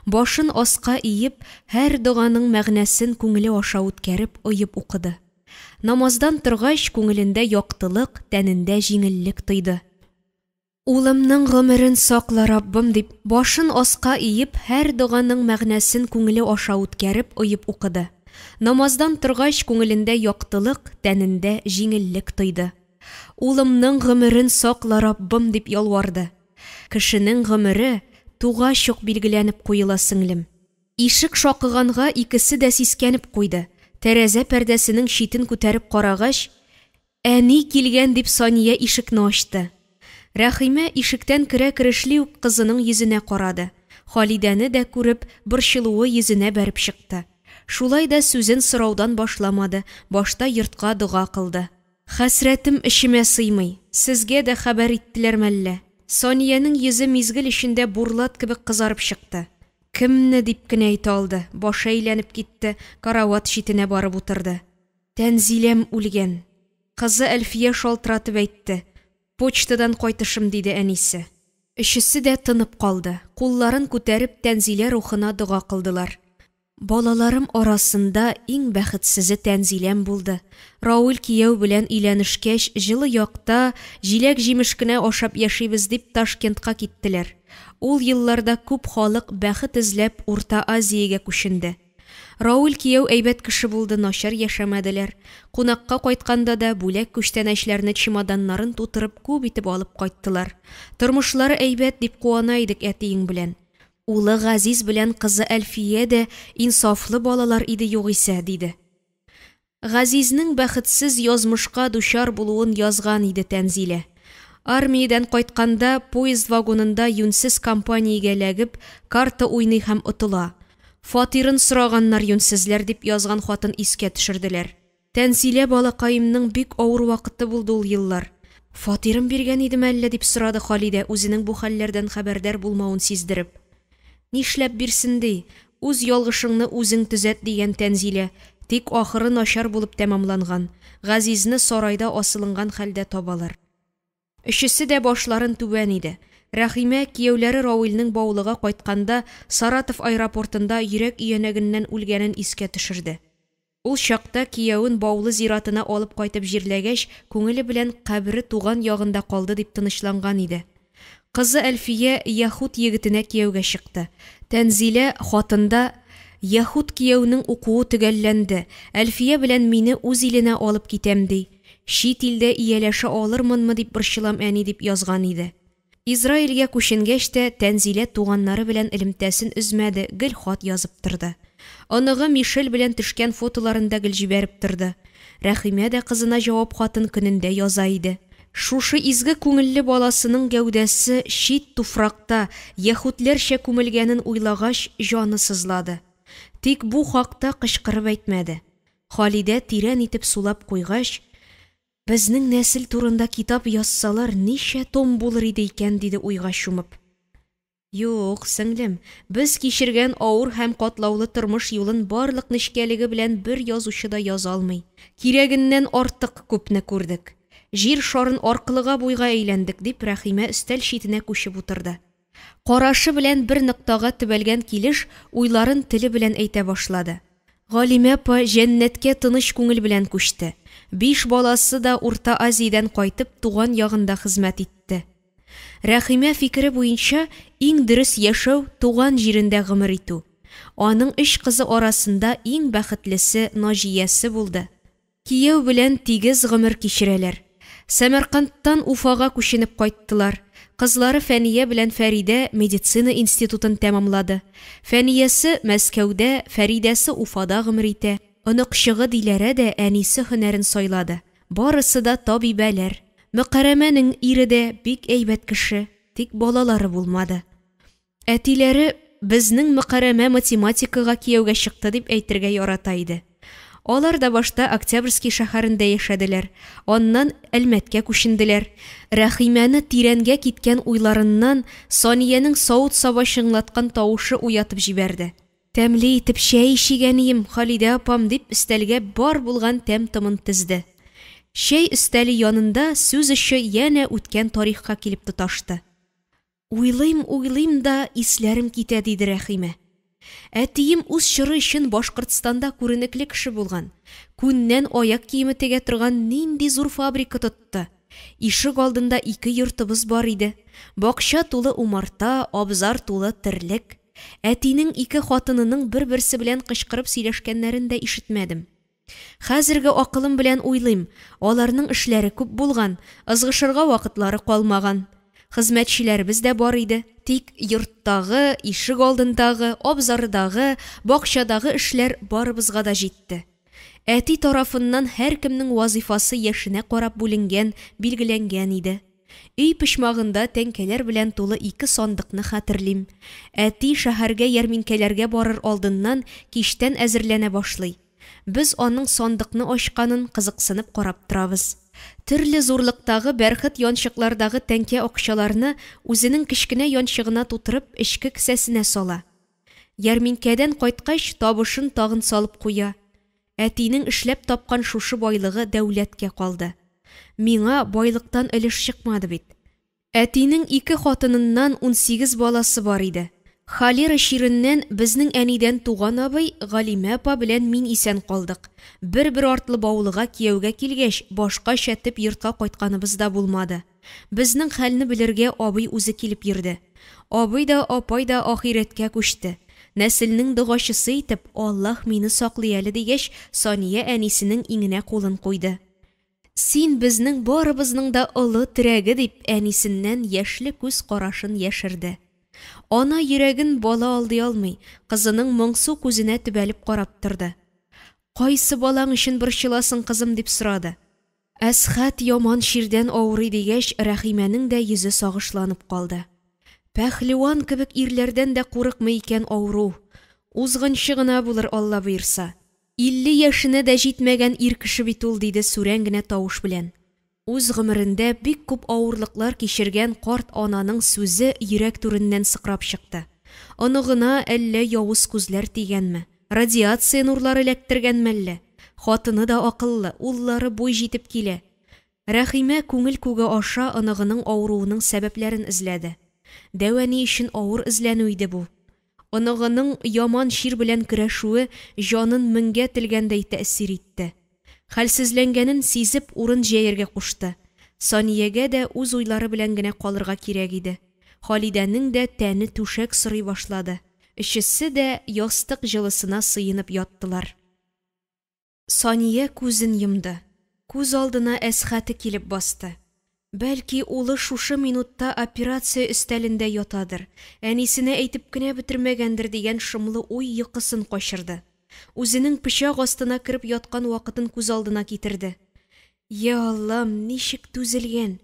Башын аска иеп, һәр доганың мәгънәсен күңеле аша үткәреп, оеп укыды. Намаздан торгач, күңелендә яктылык, тәнендә җиңеллек тойды. Улымның гомерен сакла, Раббым, дип, башын аска иеп, һәр доганың мәгънәсен күңеле аша үткәреп, оеп укыды. Намаздан торгач, күңелендә яктылык, тәнендә җиңеллек тойды. Улымның гомерен сакла, Раббым, дип ялварды. Кешенең гомере тугач ук билгеләнеп куела, сеңлем. Ишек шакыганга икесе дә сискәнеп куйды. Тәрәзә пәрдәсенең читен күтәреп карагач, Әни килгән, дип Сания ишекне ачты. Рәхимә ишектән керә-керешли үк кызының йөзенә карады. Халидәне дә күреп, борчылуы йөзенә бәреп чыкты. Шулай да сүзен сораудан башламады, башта йортка дога кылды. Хәсрәтем эчемә сыймый. Сезгә дә хәбәр иттеләр мәллә? Саниянең йөзе мизгел эчендә бурлат кебек кызарып чыкты. Кемне, дип кенә әйтә алды, башы әйләнеп китте, карават читенә барып утырды. Тәнзиләм үлгән. Кызы Әлфия шалтыратып әйтте. Почтадан кайтышым, диде әнисе. Өчесе дә тынып калды. Кулларын күтәреп, Тәнзилә рухына дога кылдылар. Балаларым арасында иң бәхетсезе Тәнзиләм булды. Рауил кияү белән өйләнешкәч, җылы якта, җиләк-җимеш кенә ашап яшибез дип, Ташкентка киттеләр. Ул елларда күп халык бәхет эзләп Урта Азиягә күченде. Рауил кияү әйбәт кеше булды, начар яшәмәделәр. Кунакка кайтканда да бүләк-күчтәнәчләрне чемоданнарын тутырып күп итеп алып кайттылар. Тормышлары әйбәт дип куана идек әтиең белән. Улы Газиз белән кызы Әлфия дә инсафлы балалар иде югыйсә, диде. Газизнең бәхетсез язмышка дучар булуын язган иде Тәнзилә. Армиядән кайтканда поезд вагонында юньсез компаниягә эләгеп, карта уйный һәм отыла. Фатирын сораганнар юньсезләр, дип язган хатын искә төшерделәр. Тәнзилә балакаемның бик авыр вакыты булды ул еллар. Фатирын биргән идеме әллә, дип сорады Халидә, үзенең бу хәлләрдән хәбәрдар булмавын сиздереп. Нишләп бирсен ди, үз ялгышыңны үзең төзәт, дигән Тәнзилә, тик ахыры начар булып тәмамланган, Газизне сарайда асылынган хәлдә табалар. Өчесе дә башларын түбән иде. Рәхимә, кияүләре Рауилнең Баулыга кайтканда Саратов аэропортында йөрәк өянәгеннән үлгәнен искә төшерде. Ул чакта киявен Баулы зиратына алып кайтып җирләгәч, күңеле белән кабере туган ягында калды дип тынычланган иде. Кызы Әлфия яһүд егетенә кияүгә чыкты. Тәнзилә хатында, Яһүд кияүнең укуы төгәлләнде, Әлфия белән мине үз иленә алып китәм, ди. Чит илдә ияләшә алырмынмы дип борчылам, әни, дип язган иде. Израильгә күченгәч тә, Тәнзилә туганнары белән элемтәсен өзмәде, гел хат язып торды. Оныгы Мишель белән төшкән фотоларын да гел җибәреп торды. Рәхимә дә кызына җавап хатын көнендә яза иде. Шушы изге күңелле баласының гәүдәсе чит туфракта, яһүдләрчә күмелгәнен уйлагач, җаны сызлады. Тик бу хакта кычкырып әйтмәде. Халидә тирән итеп сулап куйгач, Безнең нәсел турында китап язсалар, ничә том булыр иде икән, диде уйга чумып. Юк, сеңлем, без кичергән авыр һәм катлаулы тормыш юлын барлык нечкәлеге белән бер язучы да яза алмый. Кирәгеннән артык күпне күрдек. Җир шарын аркылыга-буйга әйләндек, дип Рәхимә өстәл читенә күчеп утырды. Карашы белән бер ноктага төбәлгән килеш, уйларын теле белән әйтә башлады. Галимә апа җәннәткә тыныч күңел белән күчте. Биш баласы да Урта Азиядән кайтып, туган ягында хезмәт итте. Рәхимә фикере буенча, иң дөрес яшәү, туган җирендә гомер итү. Аның өч кызы арасында иң бәхетлесе Наҗиясе булды. Кияү белән тигез гомер кичерәләр. Сәмәркандтан Уфага күченеп кайттылар. Кызлары Фәния белән Фәридә медицина институтын тәмамлады. Фәниясе, Мәскәүдә, Фәридәсе Уфада гомер итә. Оныкчыгы Диләрә дә әнисе һөнәрен сайлады. Барысы да табибәләр. Мөкәрәмәнең ире дә бик әйбәт кеше, тик балалары булмады. Әтиләре, Безнең Мөкәрәмә математикага кияүгә чыкты, дип әйтергә ярата иде. Алар да башта Октябрьский шәһәрендә яшәделәр, аннан Әлмәткә күченделәр. Рәхимәне тирәнгә киткән уйларыннан Саниянең савыт-саба чыңлаткан тавышы уятып җибәрде. Тәмле итеп чәй эчик, әнием, Халидә апам, дип өстәлгә бар булган тәм-томын тезде. Чәй өстәле янында сүз очы янә үткән тарихка килеп тоташты. Уйлыйм, уйлыйм да, исләрем китә, диде Рәхимә. Әтием үз чоры өчен Башкортстанда күренекле кеше булган. Күннән аяк киеме тегә торган нинди зур фабрика тотты. Ишек алдында ике йортыбыз бар иде. Бакча тулы умарта, абзар тулы терлек. Әтинең ике хатынының бер-берсе белән кычкырып сөйләшкәннәрен дә ишетмәдем. Хәзерге акылым белән уйлыйм, аларның эшләре күп булган, ызгышырга вакытлары калмаган. Хезмәтчеләребез дә бар иде. Тик йорттагы, ишек алдындагы, абзардагы, бакчадагы эшләр барыбызга да җитте. Әти тарафыннан һәркемнең вазыйфасы яшенә карап бүленгән, билгеләнгән иде. Өй почмагында тәңкәләр белән тулы ике сандыкны хәтерлим. Әти шәһәргә ярминкәләргә барыр алдыннан кичтән әзерләнә башлый. Без аның сандыкны ачканын кызыксынып карап торабыз. Төрле зурлыктагы бәрхет янчыклардагы тәңкә акчаларны үзенең кечкенә янчыгына тутырып эчке кесәсенә сала. Ярминкәдән кайткач, табышын тагын салып куя. Әтинең эшләп тапкан шушы байлыгы дәүләткә калды. Миңа байлыктан өлеш чыкмады бит. Әтинең ике хатыныннан 18 баласы бар иде. Холера чиреннән безнең әнидән туган абый Галимә апа белән мин исән калдык. Бер-бер артлы Баулыга кияүгә килгәч, башкача төп йортка кайтканыбыз да булмады. Безнең хәлне белергә абый үзе килеп йөрде. Абый да, апай да ахирәткә күчте. Нәселнең догачысы итеп, Аллаһ мине саклый әле, дигәч, Сания әнисенең иңенә кулын куйды. Син безнең барыбызның да олы терәге, дип, әнисеннән яшьле күз карашын яшерде. Ана йөрәген бала алдый алмый, кызының моңсу күзенә төбәлеп карап торды. Кайсы балаң өчен борчыласың, кызым, дип сорады. Әсхәт яман чирдән авырый дигәч, Рәхимәнең дә йөзе сагышланып калды. Пәһлеван кебек ирләрдән дә курыкмый икән авыру. Узгынчы гына булыр, Алла боерса. 50 яшенә дә җитмәгән ир кеше бит ул, диде сүрән генә тавыш белән. Үз гомерендә бик күп авырлыклар кичергән карт ананың сүзе йөрәк түреннән сыкрап чыкты. Оныгына әллә явыз күзләр тигәнме, радиация нурлары эләктергәнме әллә? Хатыны да акыллы, уллары буй җитеп килә. Рәхимә күңел күге аша оныгының авыруының сәбәпләрен эзләде. Дәү әни өчен авыр эзләнү иде бу. Оныгының яман чир белән көрәшүе җанын меңгә телгәндәй тәэсир итте. Хәлсезләнгәнен сизеп, урын җәяргә кушты. Саниягә дә үз уйлары белән генә калырга кирәк иде. Халидәнең дә тәне түшәк сорый башлады. Өчесе дә ястык җылысына сыенып яттылар. Сания күзен йомды. Күз алдына Әсхәте килеп басты. Бәлки, улы шушы минутта операция өстәлендә ятадыр, әнисенә әйтеп кенә бетермәгәндер дигән шомлы уй йокысын качырды. Үзенең пычак астына кереп яткан вакытын күз алдына китерде. Йа Аллам, ничек түзелгән!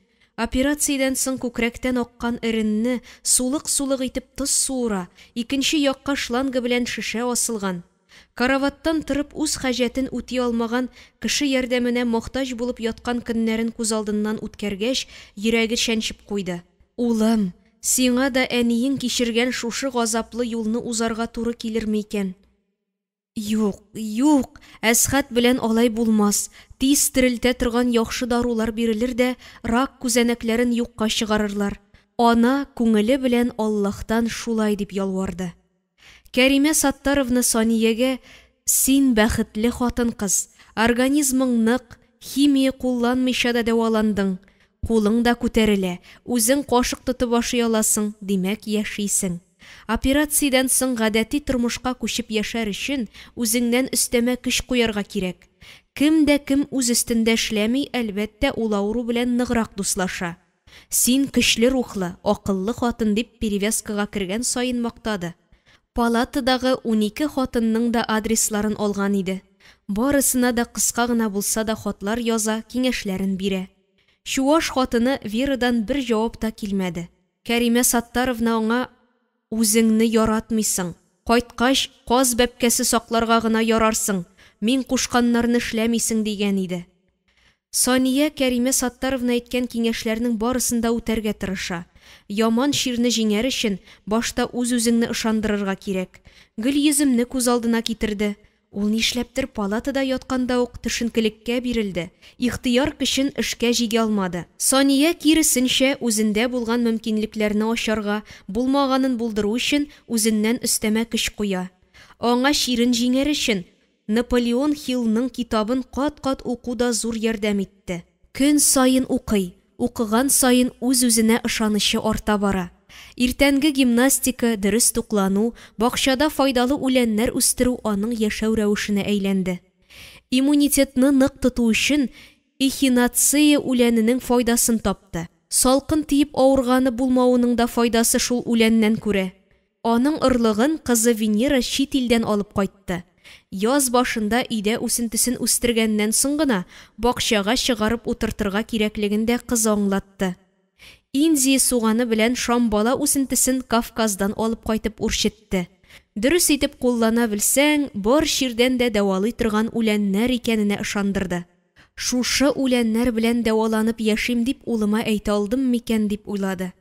Операциядән соң күкрәктән аккан эренне сулык-сулык итеп тоз суыра, икенче якка шланга белән шешә асылган. Караваттан торып үз хаҗәтен үти алмаган, кеше ярдәменә мохтаҗ булып яткан көннәрен күз алдыннан үткәргәч, йөрәге чәнчеп куйды. Улым, сиңа да әниең кичергән шушы газаплы юлны узарга туры килерме икән? Юк, юк, Әсхәт белән алай булмас. Тиз терелтә торган яхшы дарулар бирелер дә, рак күзәнәкләрен юкка чыгарырлар. Ана күңеле белән Аллаһтан шулай дип ялварды. Кәримә Саттаровна Саниягә, Син бәхетле хатын-кыз, организмың нык, химия кулланмыйча да дәваландың, кулың да күтәрелә, үзең кашык тотып ашый аласың, димәк, яшисең. Операциядән соң гадәти тормышка күчеп яшәр өчен үзеңнән өстәмә көч куярга кирәк. Кем дә кем үз өстендә эшләми, әлбәттә, ул авыру белән ныграк дуслаша. Син көчле рухлы, акыллы хатын, дип перевязкага кергән саен мактады. Палатадагы 12 хатынның да адресларын алган иде. Барысына да кыска гына булса да хатлар яза, киңәшләрен бирә. Чуаш хатыны Верадан бер җавап та килмәде. Кәримә Саттаровна аңа Үзеңне яратмыйсың. Кайткач, каз бәбкәсе сакларга гына ярарсың, мин кушканнарны эшләмисең, дигән иде. Сания Кәримә Саттаровна әйткән киңәшләрнең барысын да үтәргә тырыша. Яман чирне җиңәр өчен, башта үз-үзеңне ышандырырга кирәк. Гөлйөземне күз алдына китерде. Ул нишләптер палатада ятканда ук төшенкелеккә бирелде, ихтыяр көчен эшкә җигә алмады. Сания, киресенчә, үзендә булган мөмкинлекләрне ачарга, булмаганын булдыру өчен үзеннән өстәмә көч куя. Аңа чирен җиңәр өчен Наполеон Хиллның китабын кат-кат уку да зур ярдәм итте. Көн саен укый, укыган саен үз-үзенә ышанычы арта бара. Иртәнге гимнастика, дөрес туклану, бакчада файдалы үләннәр үстерү аның яшәү рәвешенә әйләнде. Иммунитетны нык тоту өчен эхинацея үләненең файдасын тапты. Салкын тиеп авырганы булмавының да файдасы шул үләннән күрә. Аның орлыгын кызы Венера чит илдән алып кайтты. Яз башында өйдә үсентесен үстергәннән соң гына бакчага чыгарып утыртырга кирәклеген дә кызы аңлатты. Индия суганы белән шамбала үсентесен Кавказдан алып кайтып үрчетте. Дөрес итеп куллана белсәң, бар чирдән дә дәвалый торган үләннәр икәненә ышандырды. Шушы үләннәр белән дәваланып яшим дип улыма әйтә алдым микән дип уйлады.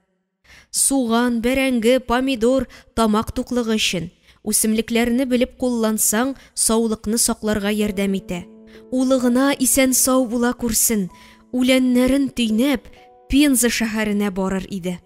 Суган, бәрәңге, помидор тамак туклыгы өчен. Үсемлекләрне белеп куллансаң, саулыкны сакларга ярдәм итә. Улы гына исән-сау була күрсен, үләннәрен төйнәп, Пенза шәһәренә барыр иде.